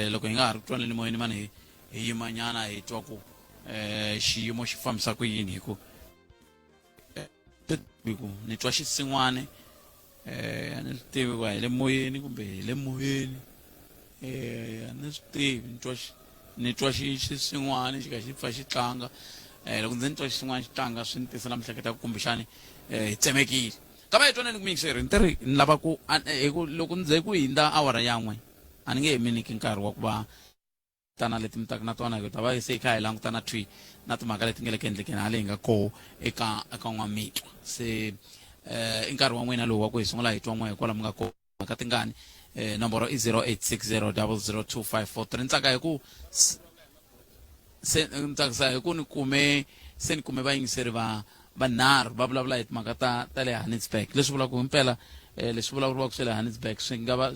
loko hi nga ha ri ku twaleni moyeni mani, hi yimanyana hi twa ku xiyimo xi fambisa ku yini, hi ku ni twa xisin'wana, a ni swi tivi ku a hi le moyeni kumbe hi le moyeni, a ni swi tivi. Ni twa xisin'wana xi ka xi pfa xi tlanga. Loko ndzi ni twa xisin'wana xi tlanga, swi ni tisela miehleketo ya ku kumbexani hi tsemekile. Kambe hi twaneni ku miyingiseri ni tiri ni lava ku hi ku loko ndzi ku hindza awara yan'we, a ni nge he mi nyiki nkarhi wa ku va tana leti mi taka na tona, hi ta va se hi kha hi langutana thwi na timhaka leti nga le ku endlekeni hale hi nga koho eka N'wamitwa. Se i nkarhi wa n'wina lowu wa ku hi sungula hi twa n'we hikwalaho mi nga koho mhaka tingani. Nomboro i 0860 002543. Ni tsaka hi ku se ni tsakisa hi ku ni kume se ni kume vayingiseri va vanharhu va vulavula hi timhaka ta le Hanisburg, leswi vulaka himpela leswi vulavuriwaka swa le Hanisburg swi nga va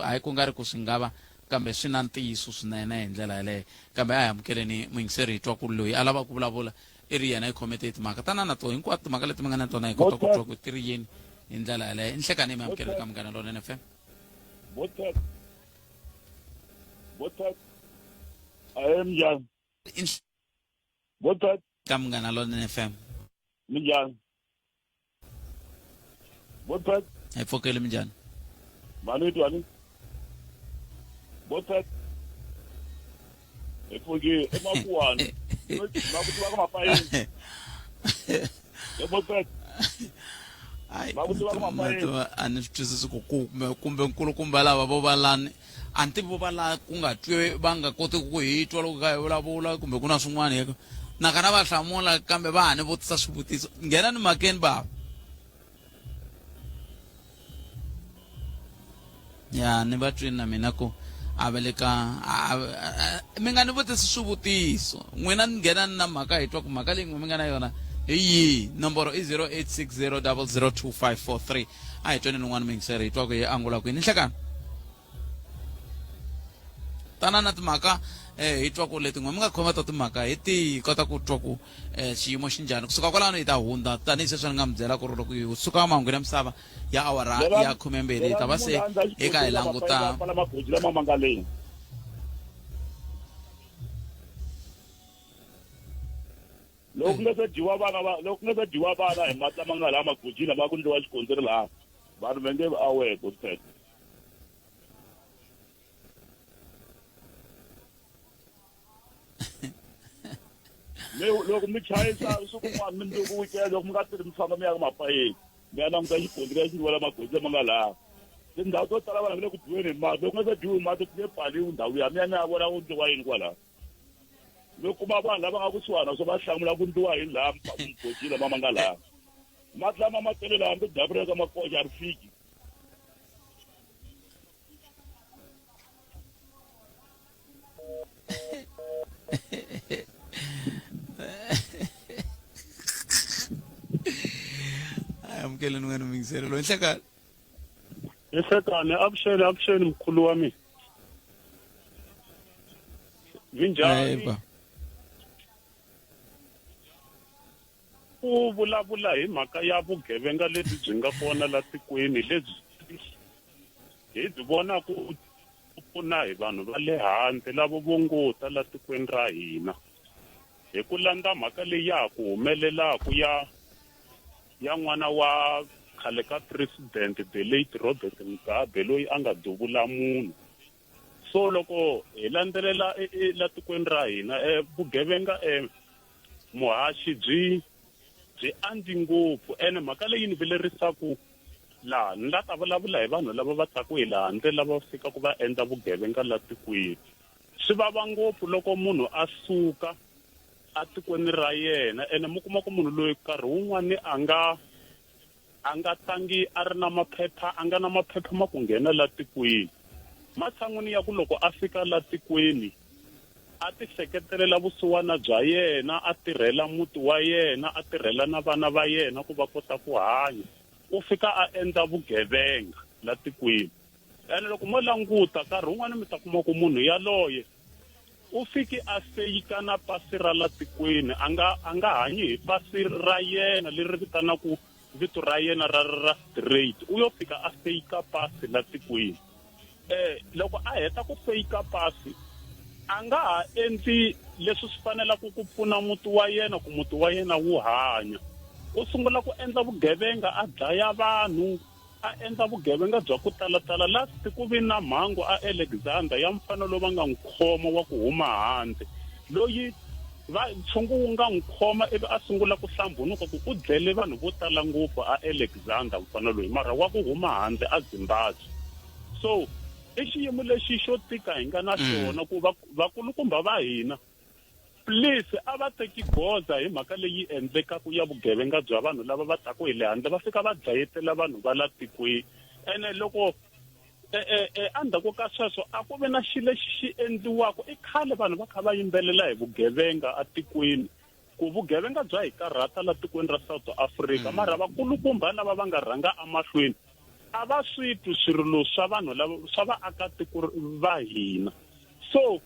hayi ku nga ri ku swi nga va, kambe swi na ntiyiso swinene hi ndlela yaleyo. Kambe a hi amukeleni muyingiseri, hi twa ku loyi a lavaka ku vulavula i ri yena i khomete timhaka tana na to hinkwato timhaka leti mi nga na tona, hi kota ku twa ku ti ri yini hi ndlela yaleyo. Nhlekani, mi amukeleni ka Munghana Lonene FM. Botet. Botet. Ahe, minjhani? Botet. Ka Munghana Lonene FM. Minjhani? Botet. Hi pfukile, minjhani? Mani twani? Botet. Hi pfukile emakuwani. Ma ku tiva ka mapayeni. Botet. Ai, Va ku tiva ku mapayeni. A ni swi twisisi ku kumbe kumbe nkulukumba lava vo va lani a ni tivi vo va la ku nga twi va nga koti ku hi twa loko kha hi vulavula kumbe ku na swin'wana hi nakana va hlamula kambe va ha ni vutisa swivutiso nghena ni makeni bava ya ni va twini na mina ku a va le ka mi nga ni vutisi swivutiso n'wina ni nghena ni na mhaka hi twa ku mhaka leyi n'we mi nga na yona hi yihi nomboro i 0860 002543 a hi tweni nin'wana muyingiseri hi twa ku hi angula kwini nhlekani tana na timhaka eh hi twa ku leti n'we mi nga khoma ta timhaka hi tihi kota ku twa ku eh xiyimo xi njhani kusuka kwalano hi ta hundza tanihi sweswi ni nga mi byela ku ri loko hi suka mahungwini ya misava ya awara ya khumembirhi hi ta va se hi ka hi languta magoji lama ma nga leyi loko ku nga se dyiwa vana va loko ku nga se dyiwa vana hi mati lama nga laha magojini lama ku ndliwa xikondzeri laha vanhu va nge vi aware gospel. Mi loko mi chayisa siku rin'wana mundzuku weekend loko mi nga tirhi mi famba mi ya ka mapayeni mi ya languta xigondzo lexi ndliwa la magoji lama nga laha tindhawu to tala vanhu va le ku dyiweni hi mati loko nga se dyiwi mati ku nge pfaliwi ndhawu ya mi ya mi ya vona ku ndliwa yini kwalaho mi kuma vanhu lava nga kusuhana swo va hlamula ku ndliwa yini laha magoji lama ma nga laha mati lama ma tele laha hambi damu ra ka makoxa a ri fiki. Amukeleni wena muyingiseri loyi nhlekani. Nhlekani avuxeni avuxeni mkhulu wa mina. Minjhani? Ku vulavula hi mhaka ya vugevenga lebyi byi nga kona la tikweni lebyi hi byi vonaka pfuna hi vanhu va le handle lavo vongo ta la tikweni ra hina hi ku landza mhaka leyi ya ha ku humelelaka ya ya n'wana wa khale ka president the late Robert Mugabe loyi a nga duvula munhu so loko hi landzelela la tikweni ra hina vugevenga muhaxi byi byi andzi ngopfu ene mhaka leyi ni vilerisaku laha ni la ta vulavula hi vanhu lava va taku hi le handle lava fikaku va endla vugevenga la tikweni swi vava ngopfu loko munhu a suka atikweni ra yena ene mi kuma ku munhu loyi nkarhi wun'wani a nga a nga tangi a ri na maphepha a nga na maphepha ma ku nghena la tikweni matshan'wini ya ku loko a fika la tikweni a ti hleketelela vusiwana bya yena a tirhela muti wa yena a tirhela na vana va yena ku va kota ku hanya u fika a endla vugevenga la tikweni ene loko mo languta nkarhi wun'wani mi ta kuma ku munhu yaloye u fiki a feyika na pasi ra la tikweni a nga a nga hanyi hi pasi ra yena leri vitanaku vito ra yena ra ra straight u yo fika a feyika pasi la tikweni eh loko a heta ku feyika pasi a nga ha endli leswi swi fanelaka ku pfuna muti wa yena ku muti wa yena wu hanya u sungula ku endla vugevenga a dlaya vanhu a endla vugevenga bya ku talatala last ku vi na mhangu a Alexander ya mfana lowu va nga n'wi khoma wa ku huma handle loyi va ntshungu wu nga n'wi khoma ivi a sungula ku hlambunuka ku u dlele vanhu vo tala ngopfu a Alexander mfana loyi mara wa ku huma handle a Zimbabwe so i xiyimo lexi xo tika hi nga na xona ku vakulukumba va hina Please a va teki goza hi mhaka leyi endlekaku ya vugevenga bya vanhu lava va taku hi le handle va fika va dlayetela vanhu va la tikweni ene loko endzhaku ka sweswo a ku ve na xilo lexi xi endliwaka i khale vanhu va kha va yimbelela hi vugevenga atikweni ku vugevenga bya hi karhata la tikweni ra South Africa mara vakulukumba lava va nga rhanga emahlweni a va swi twi swirilo swa vanhu lava swa vaakatiko va hina so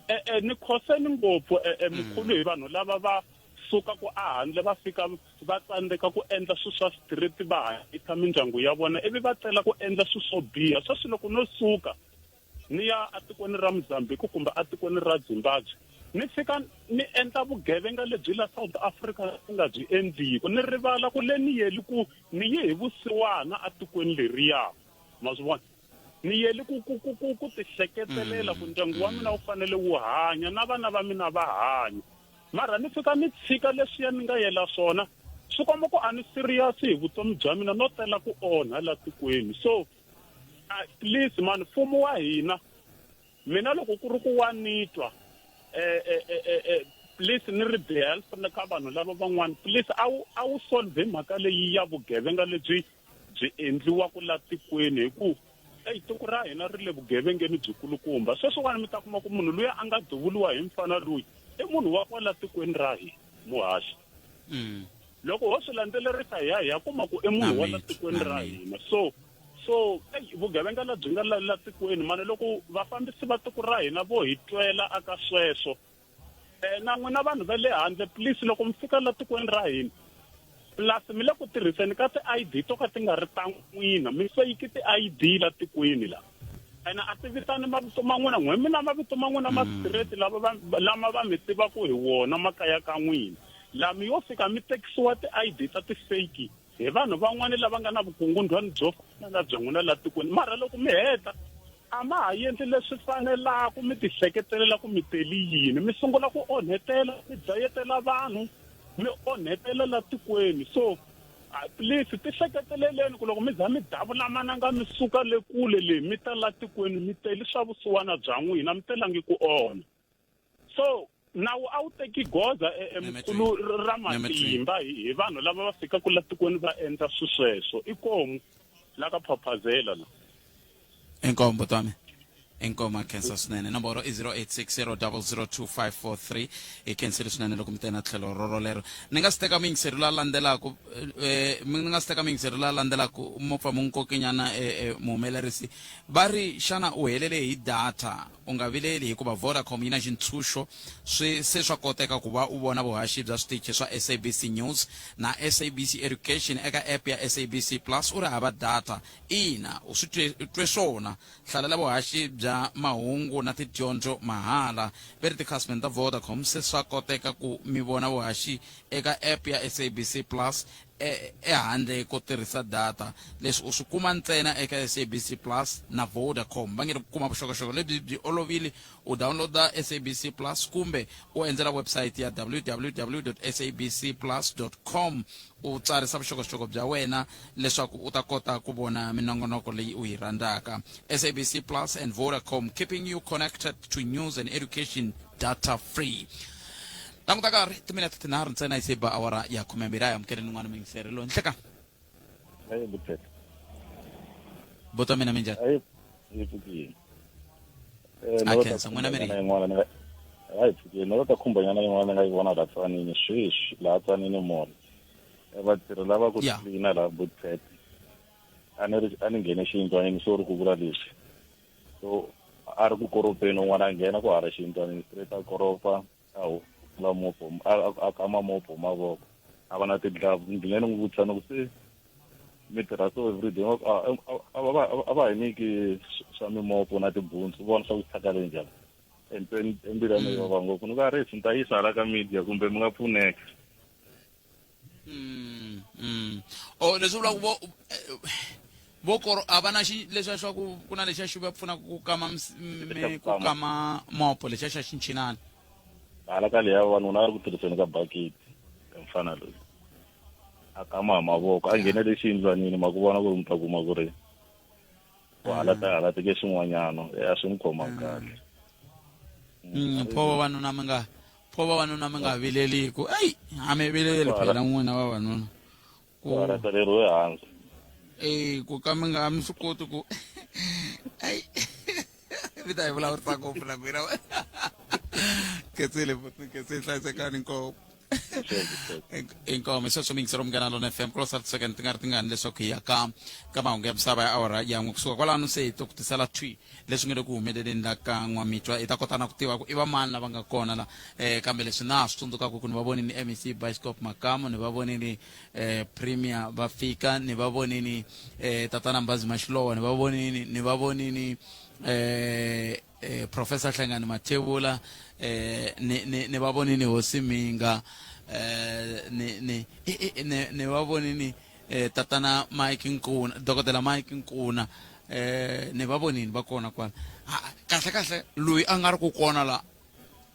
E-e, ni khoseni ngopfu e-e mkhulu hi vanhu lava va suka ku ahandle va fika va tsandzeka ku endla swilo swa street va hanyisa mindyangu ya vona ivi va tela ku endla swilo swo biha sweswi loko no suka ni ya atikweni ra Mozambique kumbe atikweni ra Zimbabwe ni fika ni endla vugevenga lebyi la South Africa ni nga byi endliku ni rivala ku le ni yeli ku ni ye hi vusiwana atikweni leriya ma swi vona Ni yele ku ku ku ku ku tihleketelela ku ndyangu wa mina wu fanele wu hanya na vana va mina va hanya. Mara ni fika ni tshika leswiya ni nga yela swona Swi komba ku a ni serious hi vutomi bya mina no tela ku onha la tikweni. So please man, mfumo wa hina, mina loko ku ri ku wa ni twa, please ni ri behalf na ka vanhu lava van'wana, please a wu solve mhaka leyi ya vugevenga lebyi byi endliwaka la tikweni, hi ku eyi tiko ra hina ri le vugevengeni byikulukumba. Sweswiwani mi ta kuma ku munhu luya a nga duvuriwa hi mfana loyi i munhu wa kwala tikweni ra hina, muhaxi. Loko ho swi landzelerisa hi ya hi ya kuma ku i munhu wa la tikweni ra hina. So eyi vugevenga lebyi nga la tikweni mani, loko vafambisi va tiko ra hina vo hi twela aka sweswo. Na n'wina vanhu va le handle, please loko mi fika la tikweni ra hina, plus mi le ku tirhiseni ka ti-ID to ka ti nga ri ta n'wina, mi fake ti-ID la tikweni la, ene a ti vitani mavito ma n'wina, n'we mina mavito ma n'wina ma straight lava va lama va mi tivaka hi wona makaya ka n'wina. La mi yo fika mi tekisiwa ti-ID ta ti-fake hi vanhu van'wani lava nga na vukungundwani byo fana na bya n'wina la tikweni, mara loko mi heta a ma ha endli leswi fanelaka, mi tihleketelela ku mi teli yini, mi sungula ku onhetela, mi dlayetela vanhu, mi onhetela la tikweni. So please tihleketeleleni ku loko mi za mi davula mananga mi suka le kule le mi ta la tikweni, mi teli swa vusiwana bya n'wina, mi telangi ku onha. So nawu a wu teki goza mkhulu ra matimba hi vanhu lava va fikaka la tikweni va endla swisweswo. I komu la ka phaphazela la. Inkomo buti wami, inkomo, a khensa swinene. Nomboro i 0860002543. Hi khensile swinene loko mi te na tlhelo rorolero. Ni nga si teka muyingiseri loyi a landzelaku, ni nga si teka muyingiseri loyi a landzelaku, mo pfa mu nkokenyana muhumelerisi. Va ri xana u helele hi data? U nga vileli hikuva Vodacom yi na xintshunxo. Swi se swa koteka ku va u vona vuhaxi bya switichi swa SABC News na SABC Education eka app ya SABC Plus u ri hava data. Ina, u swi twe, u twe swona. Hlalela vuhaxi bya mahungu na tidyondzo mahala. Ve ri tikhasimende ta Vodacom se swa koteka ku mi vona vuhaxi eka app ya SABC Plus e, ehandle ko tirhisa data. Leswi u swi kuma ntsena eka SABC Plus na Vodacom. Va nge ri ku kuma vuxokoxoko lebyi byi olovile, u downloada SABC Plus kumbe u endzela website ya www.sabcplus.com u tsarisa vuxokoxoko bya wena leswaku u ta kota ku vona minongonoko leyi u yi rhandzaka. SABC Plus and Vodacom, keeping you connected to news and education data free. Languta karhi timinete tinharhu ntsena yi se ba awara ya 12. A hi amukeleni n'wana muyingiseri loyi. Nhleka. Hayi Butete. Buta mina, minjhani? Hayi, hi pfukile. A khensa n'wina mi ri. Yin'wana ni nga hayi pfukile, ni ta khumbanyana yin'wana ni nga yi vona laha Tsanini sweswi, laha Tsanini Mall. Vatirhi lava ku tlilina laha Butete. A ni ri a ni nghene xiyindlwanini so ri ku vula leswi. So a ri ku koropeni un'wana a nghena ku hala xiyindlwanini straight a koropa a hula mopo a kama mopo mavoko a va na ti-glove. Ni dlina ni n'wi vutisa ni ku se mi tirha so everyday, a va hi nyiki swa mimopo na tibuntsu, vona swa ku thyaka le njhani. Embilu ya mina yi vava ngopfu, ni ku a ri ni ta yisa hala ka media kumbe mi nga pfuneka. O leswi vulaka vo vo koro a va na xi leswiya swa ku ku na lexiya xi va pfunaka ku kama ku kama mopo, lexiya xa xinchinana. Hala ka leya vavanuna a ri ku tirhiseni ka bakiti, mfana loyi a kama hi mavoko a nghenele xiyindlwanini, ma ku vona ku ri mi ta kuma ku ri ku halata halata ke swin'wanyana a swi n'wi khoma kahle. Pho vavanuna mi nga, pho vavanuna mi nga vileli ku eyi a mi vileli phela n'wina vavanuna ku halataleriwe hansi. Eh, ku ka mi nga mi swi koti ku ayi mi ta hi vulavurisa ngopfu na n'wina. Ketsile, ketsile, hlayisekani, inkomu. Inkomu. Sweswo miyingiselo Munghana Lona FM, ku lo sala ti-second ti nga ri tingani leswaku hi ya ka mahungu ya misava ya awara ya n'we. Kusuka kwalano se hi to ku tisela thwi leswi nga le ku humeleleni la ka N'wamitwa, hi ta kota na ku tiva ku i va mani lava nga kona la. Kambe leswi na ha swi tsundzukaka ku ni va vonini MEC Bioscope Makamu, ni va vonini Premier va fika, ni va vonini Tatana Mbazi Mashilowa, ni va vonini Professor Hlengani Mathebula, ni va vonini Hosi Minga, ni va vonini Tatana Mike Nkuna, Dokodela Mike Nkuna, ni va vonini va kona kwala. Kahle kahle loyi a nga ri ku kona la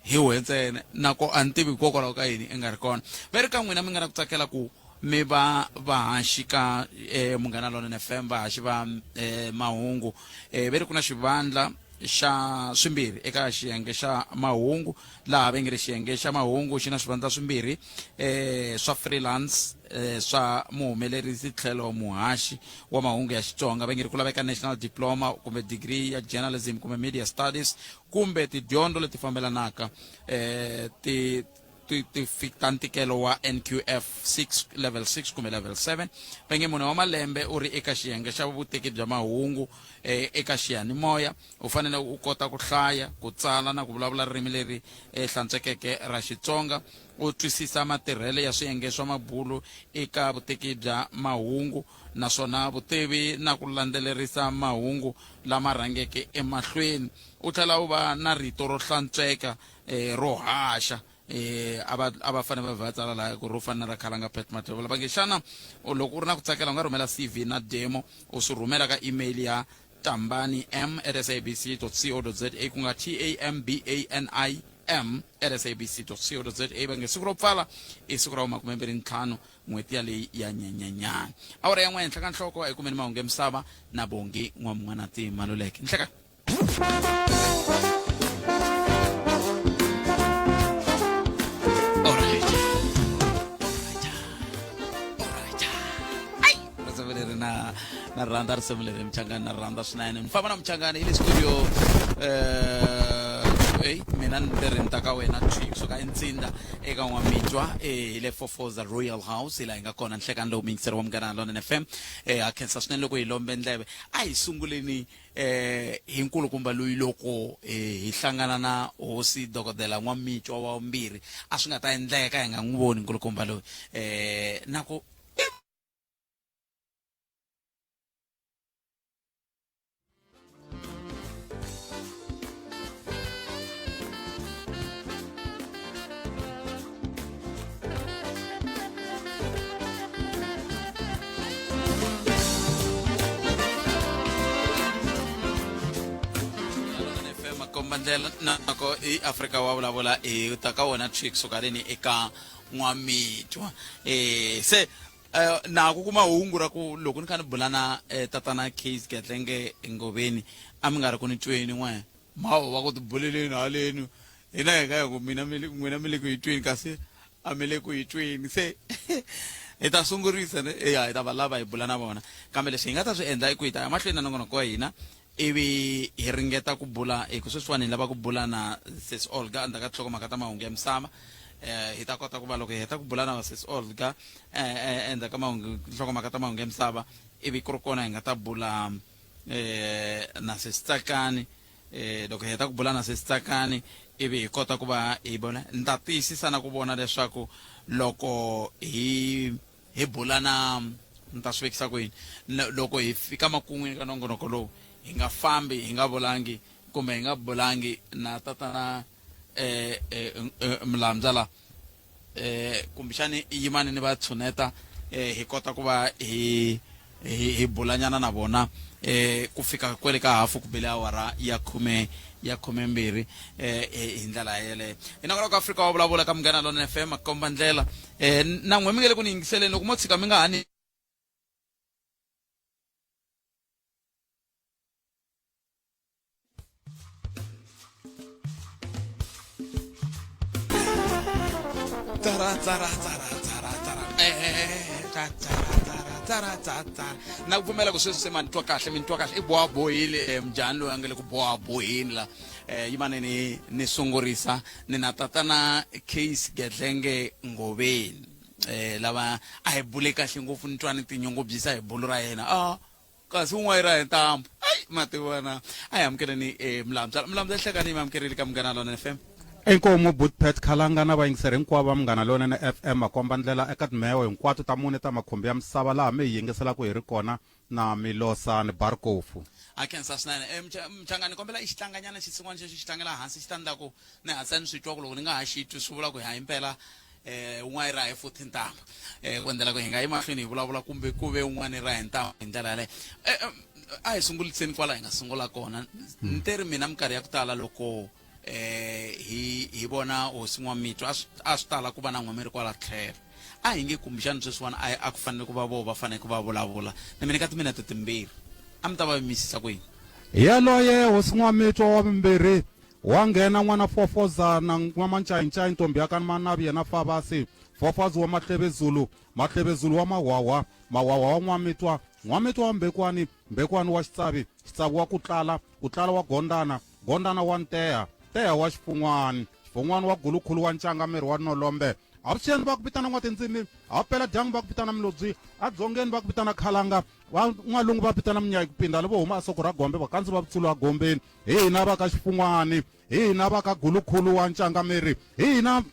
hi wehe ntsena, nako a ni tivi hikokwalaho ka yini i nga ri kona. Va ri ka n'wina mi nga na ku tsakela ku mi va vahaxi ka eh, Munghana Lonene FM, vahaxi va eh, mahungu. Eh, ve ri ku na xivandla xa swimbirhi eka xiyenge xa mahungu, laha va nge ri xiyenge xa mahungu xi na swivandla swimbirhi eh, swa freelance eh, swa muhumelerisi tlhelo muhaxi wa mahungu ya Xitsonga. Va nge ri ku laveka national diploma kumbe degree ya journalism kumbe media studies kumbe tidyondzo leti fambelanaka eh, ti ti ti fika ntikelo wa NQF 6 level 6 kumbe level 7. Va nge munhu wa malembe u ri eka xiyenge xa vuteki bya mahungu eh, eka xiyanimoya, u fanele u kota ku hlaya, ku tsala na ku vulavula ririmi leri eh, hlantswekeke ra Xitsonga, u twisisa matirhele ya swiyenge swa mabulu eka vuteki bya mahungu, naswona vutivi na ku landzelerisa mahungu lama rhangeke emahlweni. U tlhela u va na rito ro hlantsweka eh, ro haxa. Eh, a va a va fanele va va tsala laha ku ro fana na ra Khalanga Pat Mathebula. Va nge xana loko u ri na ku tsakela u nga rhumela CV na demo, u swi rhumela ka email ya tambani m at sabc co za, ku nga t a m b a n i m at sabc co za. Va nge siku ro pfala i siku ra 25 n'hweti yaleyi ya Nyenyenyana, awara ya 1 henhla ka nhloko. A hi kumeni mahungu ya misava na Bongi N'wamun'wanati Maluleke. Nhleka. Alright. Alright. Ai, risimu leri na na rhandza risimu leri Mchangani, na rhandza swinene. Ni famba na Mchangani i le studio eh mina ni tirhi ni ta ka wena thwi kusuka eNtsinda eka N'wamitwa eh hi le Fofoza Royal House hi laha hi nga kona nhlekani lowu miyingiseri wa Munghana Lonene FM. Eh ha khensa swinene loko hi lombe ndleve. A hi sunguleni eh hi nkulukumba loyi loko eh, hi hlangana na hosi dokodela N'wamitwa wa vumbirhi, a swi nga ta endleka hi nga n'wi voni nkulukumba loyi eh na ku Makombandlela nako i Afrika wa vulavula hi ta ka wona trick suka rini eka N'wamitwa. Eh se na ku kuma hungu ra ku loko ni kha ni bula na tatana Case Gedlenge Ngoveni, a mi nga ri ku ni tweni n'we mhawu va ku tibuleleni haleni, hina hi nga ya ku mina mi le n'wina mi le ku hi tweni, kasi a mi le ku hi tweni. Se hi ta sungurisa ne ya hi ta va lava hi bula na vona, kambe leswi hi nga ta swi endla i ku hi ta ya mahlweni na nongonoko wa hina ivi hi ringeta ku bula hi ku sweswiwani hi lava ku bula na Sis Olga endzhaku ka tinhlokomhaka ta mahungu ya misava. Eh hi ta kota ku va loko hi heta ku bula na Sis Olga eh endzhaku ka mahungu tinhlokomhaka ta mahungu ya misava, ivi ku ri kona hi nga ta bula eh na Sis Tsakani. Eh loko hi heta ku bula na Sis Tsakani ivi hi kota ku va hi vona, ni ta tiyisisa na ku vona leswaku loko hi hi bula na ni ta swi vekisa ku yini, loko hi fika makun'wini ka nongonoko lowu hi nga fambi hi nga vulangi kumbe hi nga bulangi na tatana eh, eh, eh Mlambya la eh kumbexani yimani ni va tshuneta eh hi kota ku va hi hi hi bulanyana na vona eh ku fika kwele ka hafu ku bele awara ya khume ya 12 eh hi ndlela yeleyo. Hi nongonoko ka Afrika wa vulavula ka Munghana Lonene FM makomba ndlela eh na n'we mi nge le ku ni yingiseleni loko mo tshika mi nga ha ni Tsara tsara tsara tsara tsara eh tsara tsara tsara tsara tsara. Na ku pfumela ku sweswi se ma ni twa kahle, mi ni twa kahle. I bohabohile eh, mujhani loyi a nga le ku bohaboheni la eh, yimane ni ni sungurisa ni na tatana Case Gedlenge Ngoveni eh, lava a hi bule kahle ngopfu, ni twa ni tinyungubyisa hi bulu ra yena. Ah, kasi un'wana ra hi ntambu ai mativona. A hi amukeleni eh, Mlambya. Mlambya, hlekani mi amukerile ka Munghana Lonene FM. Inkomu Butpet Khalanga na vayingiseri hinkwavo va Munghana Lonene FM makomba ndlela eka timheho hinkwato ta mune ta makhumbi ya misava laha mi hi yingiselaka hi ri kona na Milosa ni Barkofu. A khensa swinene. Eh, Mchangani, kombela i xi tlanganyana xinsin'wana xexo, xi tlangela hansi, xi ta ndla ku ni hatlisa ni swi twa ku loko ni nga ha xi twi swi vula ku hi impela eh un'wana ra hi futhi ntambu eh ku endlela ku hi nga yi mahlweni hi vulavula kumbe ku ve un'wana ra hi ntambu hi ndlela yaleyo. Eh, eh, a hi sunguliseni kwala hi nga sungula kona. Ni te ri mina minkarhi ya ku tala loko eh hi hi vona hosi N'wamitwa a swi tala ku va na n'we mi ri kwala tlhelo. A hi nge kumbexani sweswiwani a a ku fanele ku va voho va fanele ku va vulavula na mina ka timinete timbirhi, a mi ta va yimisisa ku yini? Yaloye hosi N'wamitwa wa vumbirhi wa nghena n'wana Fofoza na N'wamancayincai ntombi ya ka Manavi yena Favasi, Fofazi wa Mahlevezulu, Mahlevezulu wa Mahwahwa, Mahwahwa wa N'wamitwa, N'wamitwa wa Mbekwani, Mbekwani wa Xitsavi, Xitsavi wa Kutlala, Kutlala wa Gondana, Gondana wa Nteha, Nteha wa Xifun'wani, Xifun'wani wa Gulukhulu wa Ncangamiri wa Nolombe. Avuxeni va ku vitana N'watindzimi, a dyambu va ku vitana Milobyi, adzongeni va ku vitana Khalanga, va n'walungu va vitana Munyayi ku pinda le vo huma asoko ra Gombe vakandzi va vutsulu agombeni. Hi hina va ka Xifun'wani, hi hina va ka Gulukhulu wa Ncangamiri, hi hina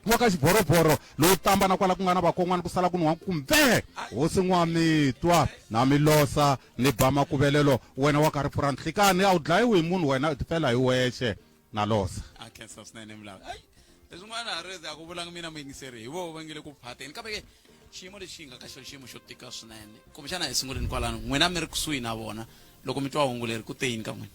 wa ka Xiborovhoro lowu tamba na kwala ku nga na vakon'wana ku sala ku nwa kumbe hosi N'wamitwa na Milosa ni ba makuvelelo wena wa ka Ripfura Nhlikani a wu dlayiwi hi munhu wena u tifela hi wexe na Losa. A khensa swinene Mulavi. Ai leswin'wana a ri a ku vulanga mina muyingiseri hi voho va nge le ku phateni kambe ke xiyimo lexi hi nga ka xona xiyimo xo tika swinene kumbexana hi sunguleni kwalano n'wina mi ri kusuhi na vona loko mi twa hungu leri ku te yini ka n'wina?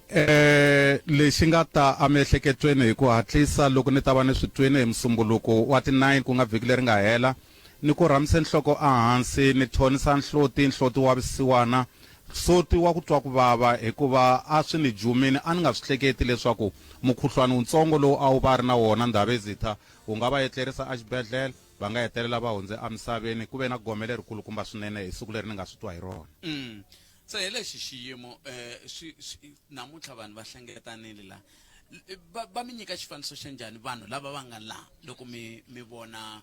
Eh lexi nga ta emiehleketweni hi ku hatlisa loko ni ta va ni swi twini hi Musumbuluko wa ti 9 ku nga vhiki leri nga hela, ni korhamise nhloko ehansi ni thonisa nhloti, nhloti wa vusiwana, hloti wa ku twa ku vava hikuva a swi ni jumini a ni nga swi hleketi leswaku mukhuhlwani wuntsongo lowu a wu va ri na wona Ndhavezitha wu nga va etlerisa exibedhlele va nga hetelela va hundze emisaveni. Ku ve na gome lerikulukumba swinene hi siku leri ni nga swi twa hi rona. Se hi lexi xiyimo eh swi namuntlha vanhu va hlengeletanile la va, va mi nyika xifaniso xa njhani vanhu lava va nga la loko mi mi vona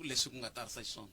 leswi ku nga tarisa xiswona?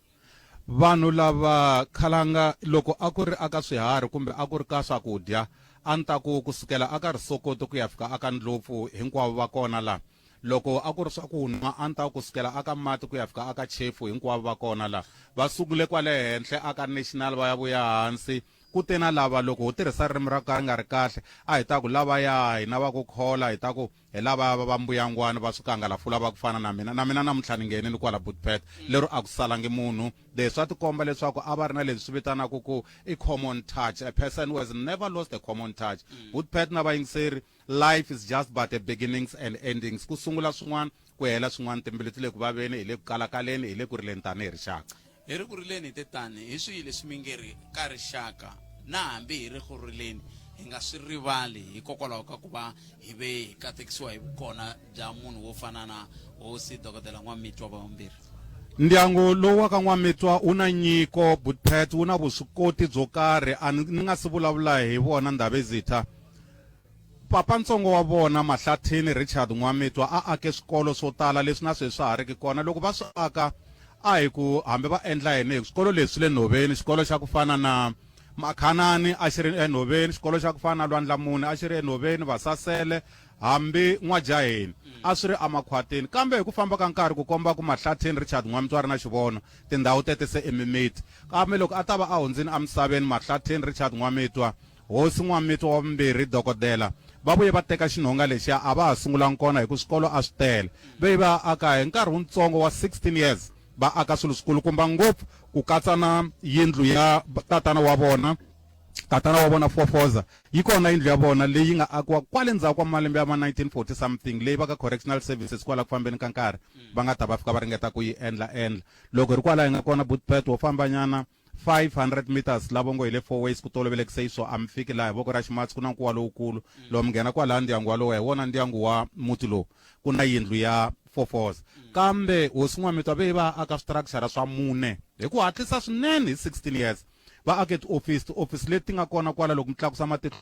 Vanhu lava khalanga loko a ku ri aka swiharhi kumbe a ku ri ka swakudya a ni ta ku kusukela aka risokoti ku ya fika aka ndlopfu hinkwavo va kona la. Loko a ku ri swakunwa a ni ta ku kusukela aka mati ku ya fika aka chefu hinkwavo va kona la. Va sungule kwale henhle aka National va ya vuya hansi. Ku te na lava loko ho tirhisa ririmi ra ka ri nga ri kahle a hi ta ku lavaya hina va ku khola hi ta ku hi lavaya va vambuyangwani va swikangalafula va ku fana na mina. Na mina namuntlha ni nghenile kwala Bootpet lero a ku salangi munhu. Leswi swa tikomba leswaku a va ri na leswi swi vitanaka ku i common touch, a person who has never lost a common touch. Bootpet na vayingiseri Life is just but a beginnings and endings. Ku sungula swin'wana, ku hela swin'wana, timbilu ti le ku vaveni, hi le ku kalakaleni, hi le ku rileni tanihi rixaka. Hi ri ku rileni hi te tani, hi swihi leswi mi nge ri ka rixaka, na hambi hi ri ku rileni, hi nga swi rivali hikokwalaho ka ku va hi ve hi katekisiwa hi vukona bya munhu wo fana na Hosi Dokodela N'wamitwa va vumbirhi. Ndyangu lowu wa ka N'wamitwa wu na nyiko, Bootpet, wu na vuswikoti byo karhi, a ni nga si vulavula hi vona Ndhavezitha. Papa ntsongo wa vona, Mahlathini Richard N'wamitwa, a ake swikolo swo tala leswi na sweswi swa ha riki kona. Loko va swi aka a hi ku hambi va endla yini hi ku swikolo leswi swi le nhoveni, xikolo xa ku fana na Makhanani a xi ri enhoveni, xikolo xa ku fana na Lwandlamuni a xi ri enhoveni, Vasasele hambi N'wajaheni a swi ri emakhwatini. Kambe hi ku famba ka nkarhi ku komba ku Mahlathini Richard N'wamitwa a ri na xivono, tindhawu tete se i mimiti. Kambe loko a ta va a hundzile emisaveni Mahlathini Richard N'wamitwa, Hosi N'wamitwa wa vumbirhi, Dokodela, va vuye va teka xinhonga lexiya a va ha sungulangi kona hi ku swikolo a swi tele. Ve va aka hi nkarhi wuntsongo wa 16 years va aka swilo swikulukumba ngopfu ku katsa na yindlu ya tatana wa vona, tatana wa vona Fofoza. Yi kona yindlu ya vona leyi nga akiwa kwale ndzhaku ka malembe ya ma 1940 something leyi va ka Correctional Services kwala ku fambeni ka nkarhi va nga ta va fika va ringeta ku yi endla endla. Loko hi ri kwala hi nga kona Bootpet wo fambanyana 500 meters la vongo hi le Fourways ku tolovelekise xiswo a mi fiki laha hi voko ra ximatsi ku na nkuwa lowukulu loko mi nghena kwalaha ndyangu walowo hi wona ndyangu wa muti lowu ku na yindlu ya Fofoza kambe hosi N'wamitwa ve va aka swistructure swa mune hi ku hatlisa swinene hi 16 years va ake tiofisi tiofisi leti nga kona kwala loko mi tlakusa matihlo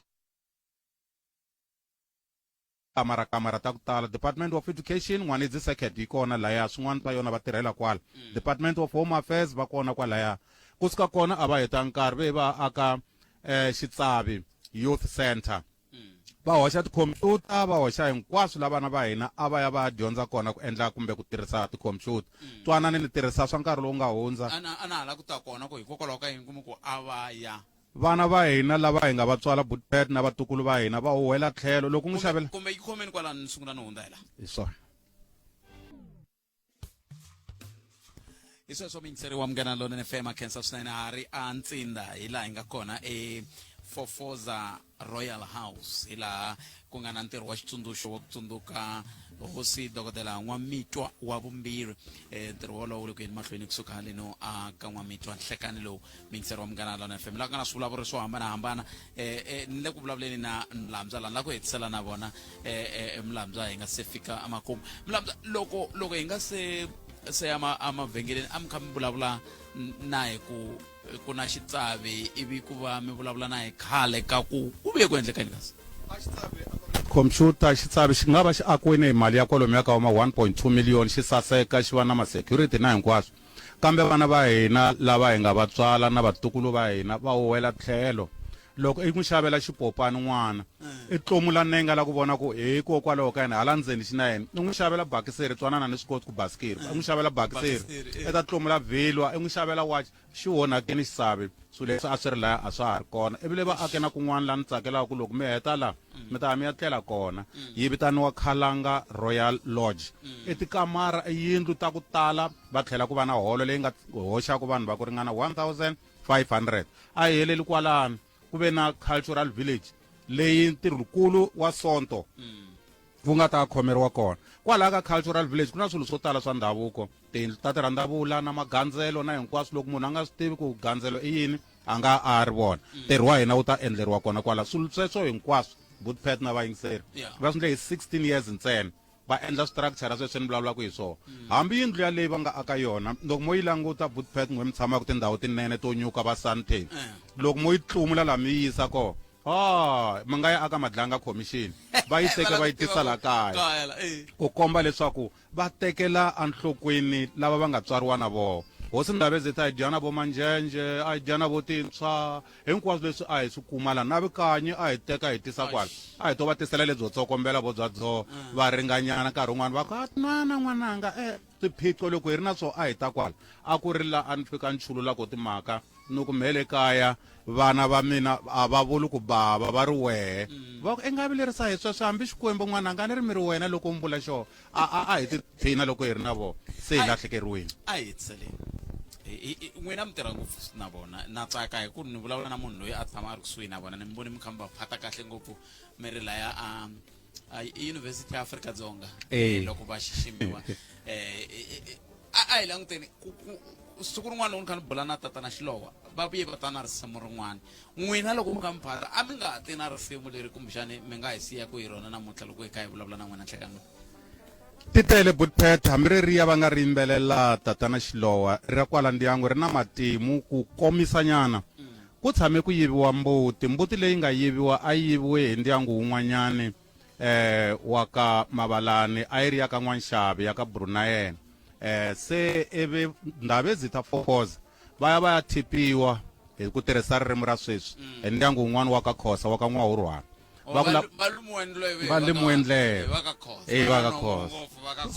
Kamara kamara ta ku tala Department of Education N'wanidzi Circuit yi kona laya swin'wana swa yona va tirhela kwala mm. Department of Home Affairs va kona kwalaya kusuka kona a va heta nkarhi ve va aka eh, Xitsavi Youth Center mm. va hoxa tikhompyuta va hoxa hinkwaswo la vana va hina a va ya va ya dyondza kona ku endla kumbe ku tirhisa tikhompyuta mm. twanani ni tirhisa swa nkarhi lowu nga hundza ana ana hala ku ta kona ku hikokwalaho ka yini kuma ku a va ya Vana va hina lava hi nga va tswala, Bootpet na vatukulu va hina va huhwela tlhelo loko n'wi xavela. Kumbe yi khomeni kwalano ni sungula ni hundza hi laha. Hi swona. Hi sweswo muyingiseri wa Munghana Lonene FM a khensa swinene ha ri a Ntsinda hi laha hi nga kona e Fofoza Royal House hi laha ku nga na ntirho wa xitsundzuxo wa ku tsundzuka Hosi Dokodela N'wamitwa wa vumbirhi. Ntirho wolowo wu le ku yeni mahlweni kusuka haleno a ka N'wamitwa nhlekani lowu miyingiseri wa Munghana Lona FM laha ku nga na swivulavuri swo hambanahambana. Ni le ku vulavuleni na Mlambya laha ni la ku hetisela na vona Mlambya hi nga se fika emakumu. Mlambya, loko loko hi nga se se ya emavhengeleni a mi kha mi vulavula na hi ku ku na xitsavi ivi ku va mi vulavula na hi khale ka ku ku vuye ku endleka yini kasi? Khomphyuta xitsavi xi nga va xi akiwile hi mali ya kwalomuya ka ma 1.2 million, xi saseka, xi va na ma-security na hinkwaswo. Kambe vana va hina lava hi nga va tswala na vatukulu va hina va wela tlhelo. Loko i n'wi xavela xipopani n'wana, i tlomula nenge a lava ku vona ku hikokwalaho ka yini hala ndzeni xi na yini. I n'wi xavela bakiseri, twanana ni swi koti ku basikiri, i n'wi xavela bakiseri, i ta tlomula vhilwa, i n'wi xavela wachi. Xi onhakile xisavi. Swilo leswi a swi ri laya a swa ha ri kona. Ivi le va ake na kun'wana la ni tsakelaka ku loko mi heta la, mi ta ya mi ya tlela kona. Yi vitaniwa Khalanga Royal Lodge. I tikamara, i yindlu ta ku tala, va tlhela ku va na holo leyi nga hoxaka vanhu va ku ringana 1500. A yi heleli kwalano, ku ve na Cultural Village leyi ntirho-nkulu wa Sonto wu nga ta khomeriwa kona. Kwalaya ka Cultural Village ku na swilo swo tala swa ndhavuko, tiyindlu ta tirhandavula na magandzelo na hinkwaswo. Loko munhu a nga swi tivi ku gandzelo i yini, a nga a ri vona. Ntirho wa hina wu ta endleriwa kona kwala. Swilo sweswo hinkwaswo, Butpet na vayingiseri, va swi endle hi 16 years ntsena. Va endla structure sweswi ni vulavulaka hi swona. Hambi yindlu yaleyi va nga aka yona, loko mo yi languta Butpet, n'we mi tshamaka tindhawu tinene to nyuka va Sandton, loko mo yi tlumula laha mi yi yisa kona, Ah, mi nga ya aka Madlanga Commission va yi teke va yi tisa la kaya ku komba leswaku va tekela enhlokweni lava va nga tswariwa na vona. Hosi Ndhavezitha a yi dya na vo Manjenje, a yi dya na vo Tintshwa, hinkwaswo leswi a hi swi kuma la na Vukanyi a hi teka hi tisa kwala. A hi to va tisela lebyo tsokombela vo bya dzoho va ringanyana nkarhi wun'wana va ku a nwana n'wananga swiphiqo loko hi ri na swona a hi ta kwala. A ku ri la a ni fika ni chulula ko timhaka ni ku mhe le kaya vana va mina a va vuli ku bava va ri wehe va ku i nga vilerisa hi sweswo hambi Xikwembu n'wananga a ni ri mi ri wena loko mi vula xona a a a hi tiphina loko hi ri na vona se hi lahlekeriwile. A hi hetiseleni n'wina mi tirha ngopfu na vona na tsaka hi ku ni vulavula na munhu loyi a tshama a ri kusuhi na vona ni mi voni mi kha mi va phata kahle ngopfu mi ri laya a a University ya Afrika-Dzonga loko va xiximiwa a hi languteni siku rin'wana loko ni kha ni bula na tatana Xilowa va vuye va ta na risimu rin'wana n'wina loko mi kha mi phata a mi nga ti na risimu leri kumbexani mi nga hi siyaka hi rona namuntlha loko hi kha hi vulavula na n'wina nhlekani lowu. Ti tele Butpet hambi reriya va nga ri yimbelela tatana Xilowa ri ra kwala ndyangu ri na matimu ku komisa nyana ku tshame ku yiviwa mbuti mbuti leyi nga yiviwa a yi yiviwe hi ndyangu wun'wanyani wa ka Mavalani a yi ri ya ka N'wanxavi ya ka Brunayena se ivi Ndhavezitha Fokoza va ya va ya thipiwa hi ku tirhisa ririmi ra sweswi hi ndyangu wun'wana wa ka Khosa wa ka N'wahurhwana va ku va lumiwe ndleve va lumiwe ndleve va ka Khosa eh va ka Khosa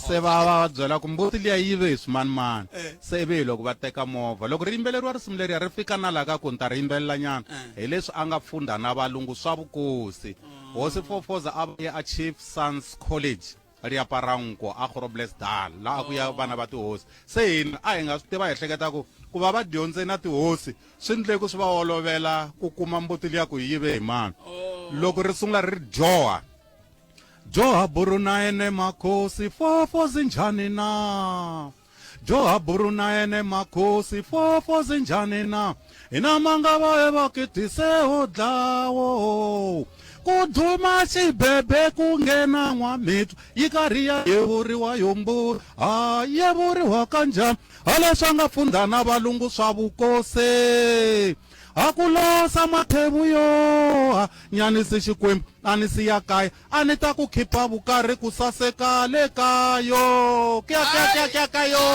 se va va byela ku mbuti liya yi ve hi swimanimani se ivi hi loko va teka movha loko ri yimbeleriwa risimu leriya ri fika na la ka ku ni ta ri yimbelela nyana hi leswi a nga funda na valungu swa vukosi hosi Fofoza a va ye a Chief Sons College Riaparanko a Groblersdal laha a ku ya vana va tihosi se hina a hi nga swi tiva hi hleketa ku ku va va dyondze na tihosi swi ndle ku swi va olovela ku kuma mbuti liya ku yi yive hi mani loko ri sungula ri ri dyoha dyoha buru na ene makhosi fofo zinjhani na dyoha buru na ene makhosi fofo zinjhani na hina manga va evakitise ho dlawo ku duma xibebe ku nghena n'wamitwa yi karhi ya yevuriwa yomburi ha yevuriwa kanjhani haleswi a nga fundha na valungu swa vukosi ha ku losa mathevu yo nyanisi xikwembu a ni siya kaya a ni ta ku khipa vukarhi ku saseka le kayo kya kya kya kya kayo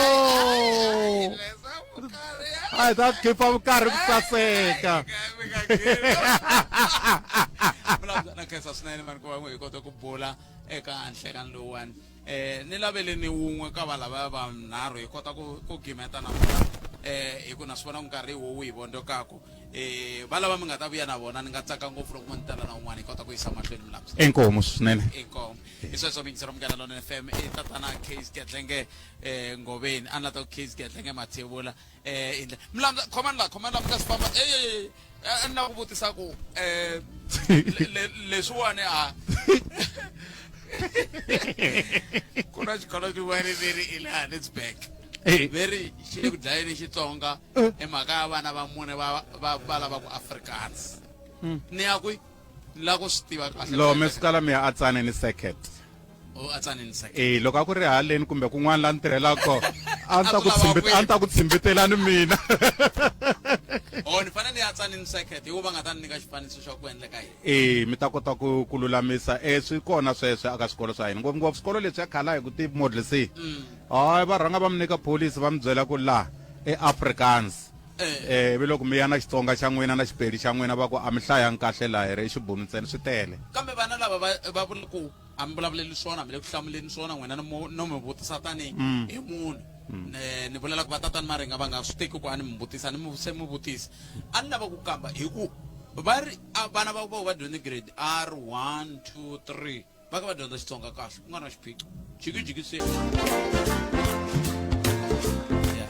a hi ta khipa vukarhi ku saseka na khensa swinene mani ku va hi kota ku bula eka nhlekani lowuwani ni laveleni wun'we ka va lavaya vanharhu hi kota ku ku gimeta na vona hi ku na swi vona ku nkarhi wo wu hi vondzokaku va lava mi nga ta vuya na vona ni nga tsaka ngopfu loko mo ni tala na un'wana hi kota ku yisa mahlweni milapso Inkomu swinene. Inkomu. Hi sweswo miyingisero Munghana Lonene FM i tatana Case Gedlenge Ngoveni a ni la ta ku Case Gedlenge Mathebula indle milamza khomani la khomani la mi nga si famba ey a ni lava ku vutisa ku leswiwani a Ku na xikolo xin'wana ve ri i le Johannesburg. Eh. Ve ri xi le ku dlayeni Xitsonga Eh. hi mhaka ya vana va mune va va va lava ku Afrikaans. Ni ya kwi? Ni lava ku swi tiva kahle. Lo mi suka la mi ya aTsane circuit. O aTsane circuit. Eh loko a ku ri haleni kumbe kun'wana la ni tirhelaka kona a ni ta ku A ku lava tshimbit- kwihi? a ni ta ku tshimbitelani mina. O ni fanele ni ya Tzaneen circuit hi ku va nga ta ni nyika xifaniso xa ku endleka yini. E mi ta kota ku ku lulamisa e swi kona sweswo aka swikolo swa hina ngopfungopfu swikolo leswi ya khala hi ku ti model C hayi va rhanga va mi nyika pholisi va mi byela ku la e Afrikaans Eh. eh vi loko mi ya na Xitsonga xa n'wina na Xipedi xa n'wina va ku a mi hlayangi kahle laha hi ri i Xibunu ntsena swi tele Kambe vana lava va va vula ku a mi vulavuleli swona mi le ku hlamuleni swona n'wina no mo no mi vutisa tani hi munhu ne ni vulela ku va tatani Maringa va nga swi teki ku a ni mi vutisa ni mi se mi vutisa a ni lava ku kamba hi ku va ri a vana va vo va dyondze grade R 1 2 3 va ka va dyondza Xitsonga kahle ku nga na xiphiqo jikijiki se Yeah.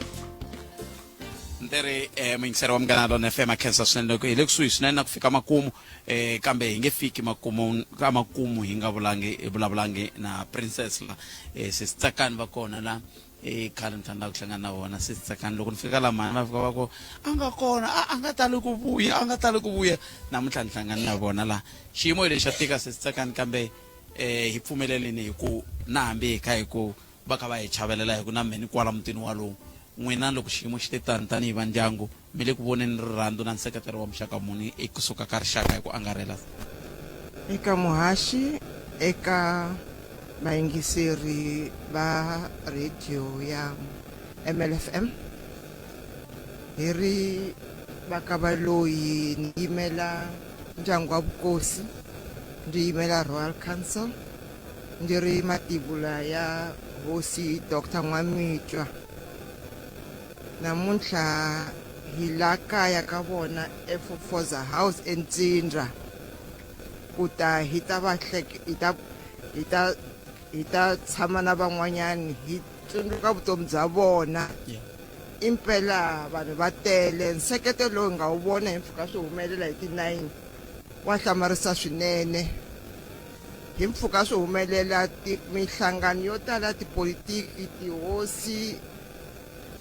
Ntere eh muyingiseri wa Munghana Lona FM a khensa swinene loko hi le kusuhi swinene na ku fika makumu eh kambe hi nge fiki makumu ka makumu hi nga vulangi hi vulavulangi na princess la eh sesi Tsakani va kona la eh khale ni tlhela ku hlangana na vona sesi Tsakani loko ni fika la mhani va fika va ku a nga kona a a nga tali ku vuya a nga tali ku vuya namuntlha ni hlangana na vona la xiyimo hi lexi xa tika sesi Tsakani kambe eh hi pfumeleleni hi ku na hambi hi kha hi ku va kha va hi chavelela hi ku na mheni kwala mutini walowu n'wina loko xiyimo xi te tani tanihi va ndyangu mi le ku voneni rirhandzu na nseketelo wa muxaka muni ekusuka ka rixaka hi ku angarhela Eka muhaxi, eka vayingiseri va rhediyo ya MLFM, hi ri va ka Valoyi ni yimela ndyangu wa vukosi, ndzi yimela Royal Council, ndzi ri mativula ya Hosi Doctor N'wamitwa. Namuntlha hi la kaya ka vona eFofoza House eNtsindra ku ta hi ta va hi ta hi ta hi ta tshama na van'wanyani hi tsundzuka vutomi bya vona. Impela vanhu va tele, nseketelo lowu hi nga wu vona hi mpfhuka swi humelela hi ti 9 wa hlamarisa swinene. Hi mpfhuka swi humelela mihlangano yo tala ya tipolitiki, tihosi,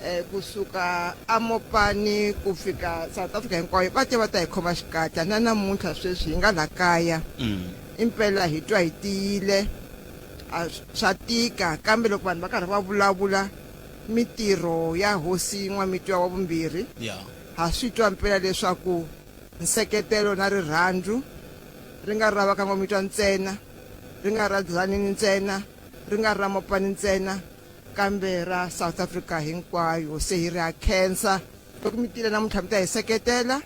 eh, kusuka amopani ku fika South Africa hinkwayo va te va ta hi khoma xikatla na namuntlha sweswi hi nga la kaya impela hi twa hi tiyile a swa tika kambe loko vanhu va karhi va vulavula mitirho ya hosi N'wamitwa wa vumbirhi yeah ha swi twa mpela leswaku nseketelo na rirhandzu ri nga ri ra va ka N'wamitwa ntsena ri nga ra Dzanini ntsena ri nga ri ra Mopani ntsena kambe ra South Africa hinkwayo. Se hi ri ha khensa loko mi tile namuntlha mi ta hi seketela.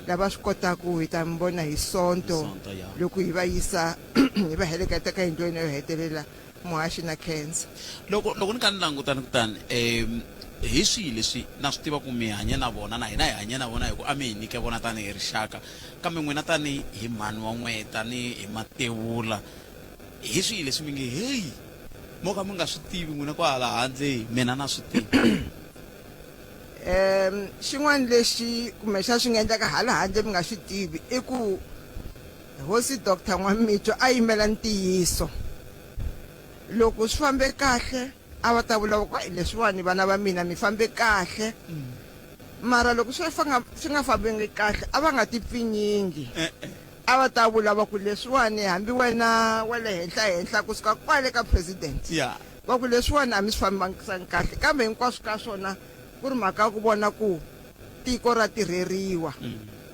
Lava swi kotaka hi ta mi vona hi Sonto Sonto, ya. loko hi va yisa hi va heleketa ka yindlu ya hina yo hetelela. Muhaxi na khensa. Loko loko ni kha ni languta ni kutani um hi swihi leswi na swi tiva ku mi hanye na vona na hina hi hanye na vona hi ku a mi hi nyike vona tanihi rixaka kambe n'wina tanihi hi mhani wa n'wehe tanihi hi matevula hi swihi leswi mi nge heyi mo ka mi nga swi tivi n'wina kwahala handle mina na swi tivi um xin'wana lexi kumbexana swi nga endleka hala handle mi nga swi tivi i ku hosi Dr N'wamitwa a yimela ntiyiso loko swi fambe kahle a va ta vula ku leswiwani vana va mina mi fambe kahle mara loko swi swi nga fambangi kahle a va nga ti pfinyingi A va ta vula va ku, Leswiwani, hambi wena wa le henhla-henhla ku suka kwale ka president, Yeah. va ku, Leswiwani a mi swi fambisangi kahle. Kambe hinkwaswo ka swona ku ri mhaka ya ku vona ku tiko ra tirheriwa.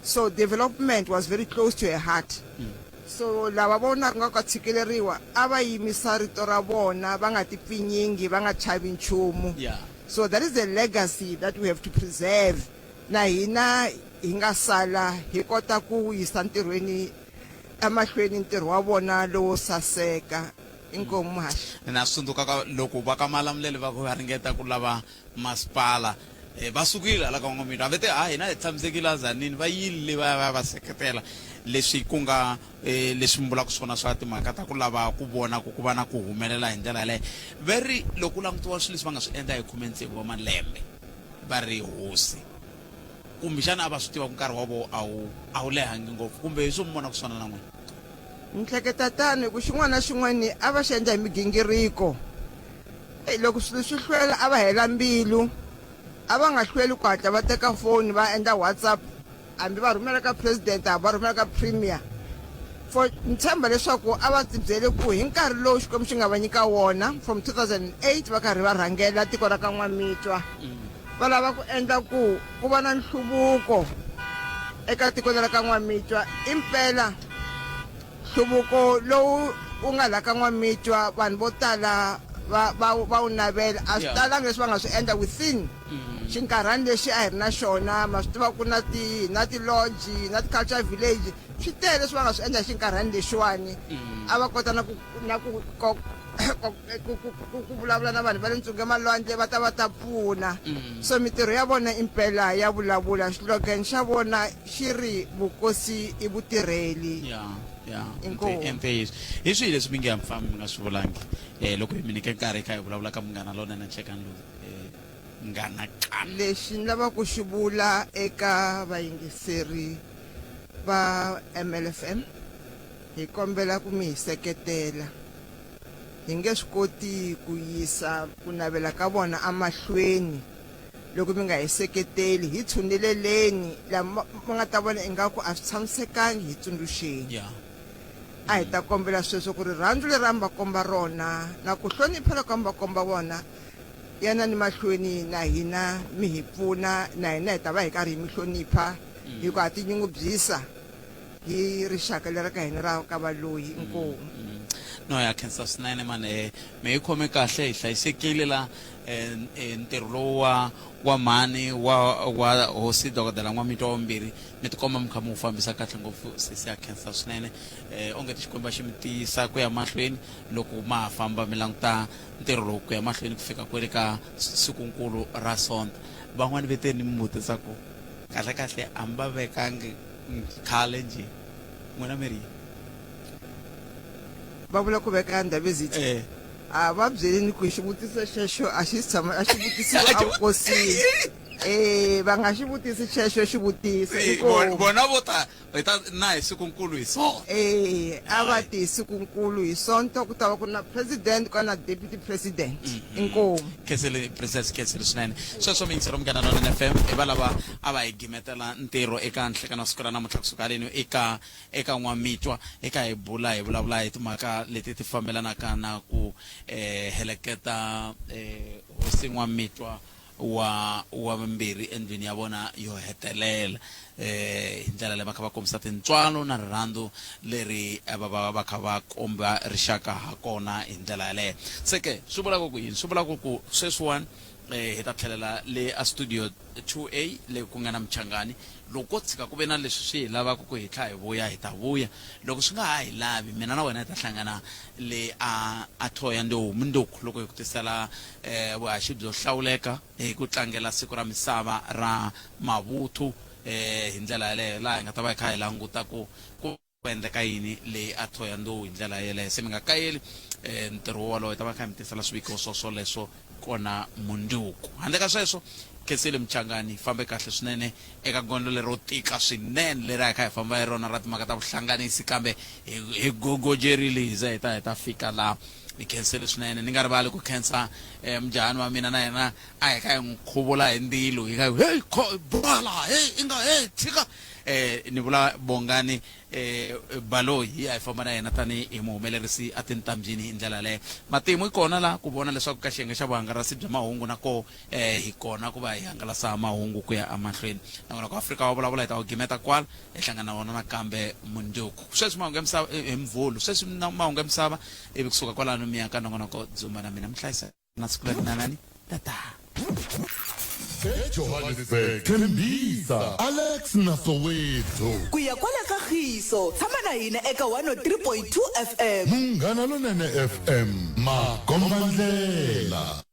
So development was very close to her heart. So lava vonaka nga ka tshikeleriwa a va yimisa rito ra vona va nga tipfinyingi, va nga chavi nchumu. Yeah. So that is the legacy that we have to preserve. Na hina hi nga sala hi kota ku yisa ntirhweni emahlweni ntirho wa vona lowo saseka. Inkomu muhaxi. Na swi tsundzuka ka loko va ka Malamulele va va ringeta ku lava masipala eh, va sukile hala ka N'wamitwa a va te ha hina hi tshamisekile aZanini va yile le va ya va ya va seketela leswi ku nga eh, leswi mi vulaka swona swa timhaka ta ku lava ku vona ku ku va na ku humelela hi ndlela yaleyo ve ri loko ku langutiwa swilo leswi va nga swi endla hi khume-tsevu wa malembe va ri hosi kumbexana a va swi tiva ku nkarhi wa vona a wu a wu lehangi ngopfu kumbe hi swo mi vona ku swana na n'wina. Ni hleketa tano hi ku xin'wana na xin'wana a va xi endla hi migingiriko. Eyi loko swilo swi hlwela a va hela mbilu, a va nga hlweli ku hatla va teka foni va endla WhatsApp hambi va rhumela ka president hambi va rhumela ka premier. For ni tshemba leswaku a va tibyele ku hi nkarhi lowu Xikwembu xi nga va nyika wona from 2008 va karhi va rhangela tiko ra ka N'wamitwa va lava ku endla ku ku va na nhluvuko eka tiko leri ka N'wamitwa. Impela nhluvuko lowu wu nga la ka N'wamitwa vanhu vo tala va va va wu navela. A swi talanga leswi va nga swi endla within xinkarhani lexi a hi ri na xona. Ma swi tiva ku na ti na ti-lodge na ti-culture village swi tele leswi va nga swi endla hi xinkarhani lexiwani. A va kota na ku na ku ku ku ku ku vulavula na vanhu va le ntsungeni malwandle va ta va ta pfuna. So mintirho ya vona impela ya vulavula. Xilogan xa vona xi ri vukosi i vutirheli. Ya ya Inkomu. i ntiyiso. Hi swihi leswi mi nge ha mi fambi mi nga swi vulangi um loko hi mi nyike nkarhi hi kha hi vulavula ka Munghana Lonene nhlekani lowu um Munghana ka? Lexi ni lavaka ku xi vula eka vayingiseri va MLFM, hi kombela ku mi hi seketela. Hi nge swi koti ku yisa ku navela ka vona emahlweni loko mi nga hi seketeli. Hi tshuneleleni laha mi nga ta vona ingaku a swi tshamisekangi, hi tsundzuxeni. A hi ta kombela sweswo ku rirhandzu leri a mi va komba rona na ku hlonipha loku a mi va komba vona, yanani mahlweni na hina mi hi pfuna, na hina hi ta va hi karhi hi mi hlonipha, hikuva ha tinyungubyisa hi rixaka leri ka hina ra ka Valoyi. Inkomu. No ya khensa swinene mani eh, mi hi khome kahle hi hlayisekile la eh, eh, ntirho lowu wa wa mhani wa wa hosi dokodela N'wamitwa wa vumbirhi mi tikomba mi kha mi wu fambisa kahle ngopfu sesi ya khensa swinene eh, onge ti Xikwembu a xi mi tiyisa ku ya mahlweni loko ma ha famba mi languta ntirho lowu ku ya mahlweni ku fika kwele ka sikunkulu ra Sonto. Van'wani ve te ni mi vutisa ku kahle kahle a mi va vekangi khale njhe n'wina mi ri yini? Va vula ku veka Ndabezitha? Eh. A va byeleni ku xivutiso xexo a xi tshama a xi vutisiwa evukosini. Eh, va nga xi vutisi xexo xivutiso. Eh, Inkomu. vona vo ta hi ta na hi sikunkulu hi Sonto. Eh, a va ti hi sikunkulu hi Sonto ku ta va ku ri na president ku va na deputy president. Inkomu. Khensile Princess, khensile swinene. Sweswo miyingiseri Munghana Lonene FM i va lava a va hi gimetela ntirho eka nhlekani wa siku ra namuntlha kusuka haleni eka eka N'wamitwa eka hi bula hi vulavula hi timhaka leti ti fambelanaka na ku eh, heleketa eh, hosi N'wamitwa wa wa vumbirhi endlwini ya vona yo hetelela eh hi ndlela leyi va kha va kombisa tintswalo na rirhandzu leri va va va kha va komba rixaka ha kona hi ndlela yaleyo. Se ke swi vula ku yini? Swi vula ku ku sweswiwani eh hi ta tlhelela le a studio 2A le ku nga na Mchangani. Loko ko tshika ku ve na leswi swi hi lavaka ku hi tlha hi vuya, hi ta vuya. Loko swi nga ha hi lavi, mina na wena hi ta hlangana le a a Thohoyandou mundzuku loko hi ku tisela eh, vuhaxi byo hlawuleka hi ku tlangela siku ra misava ra mavuthu eh, hi ndlela yaleyo laha hi nga ta va hi kha hi languta ku ku endleka yini le a Thohoyandou hi ndlela yeleyo. Se mi nga kayeli eh, ntirho wolowo, hi ta va kha hi mi tisela swiviko swoswoleswo kona mundzuku. Handle ka sweswo, Khensile Mchangani, fambe kahle swinene eka gondzo lero tika swinene leri a hi kha hi famba hi rona ra timhaka ta vuhlanganisi, kambe hi hi gogojerile hi ze hi ta hi ta fika laha. Hi khensile swinene. Ni nga rivali ku khensa eh, mujahani wa mina na yena a hi kha hi n'wi khuvula hi ndzilo, hi kha hi hey bala hey i nga hey tshika eh ni vula Bongani eh Baloyi hi ya hi famba na yena tani hi muhumelerisi a tintambyini hi ndlela yaleyo. Matimu yi kona la ku vona leswaku ka xiyenge xa vuhangalasi bya mahungu na koho eh hi kona ku va hi hangalasa mahungu ku ya emahlweni. Nakona ku Afrika wa vulavula hi ta wu gimeta kwala hi hlangana na wona nakambe mundzuku. Sweswi mahungu ya misava hi Mvhulu sweswi mahungu ya misava ivi kusuka kwalano mi ya ka nongonoko Dzumba na mina mi hlayisa na siku lerinanani. Tata. EJohannesburg, Tembisa, Alex na Soweto. Ku ya kwala ka Khiso, tshama na hina eka 103.2 FM. Munghana Lonene FM, makombandlela.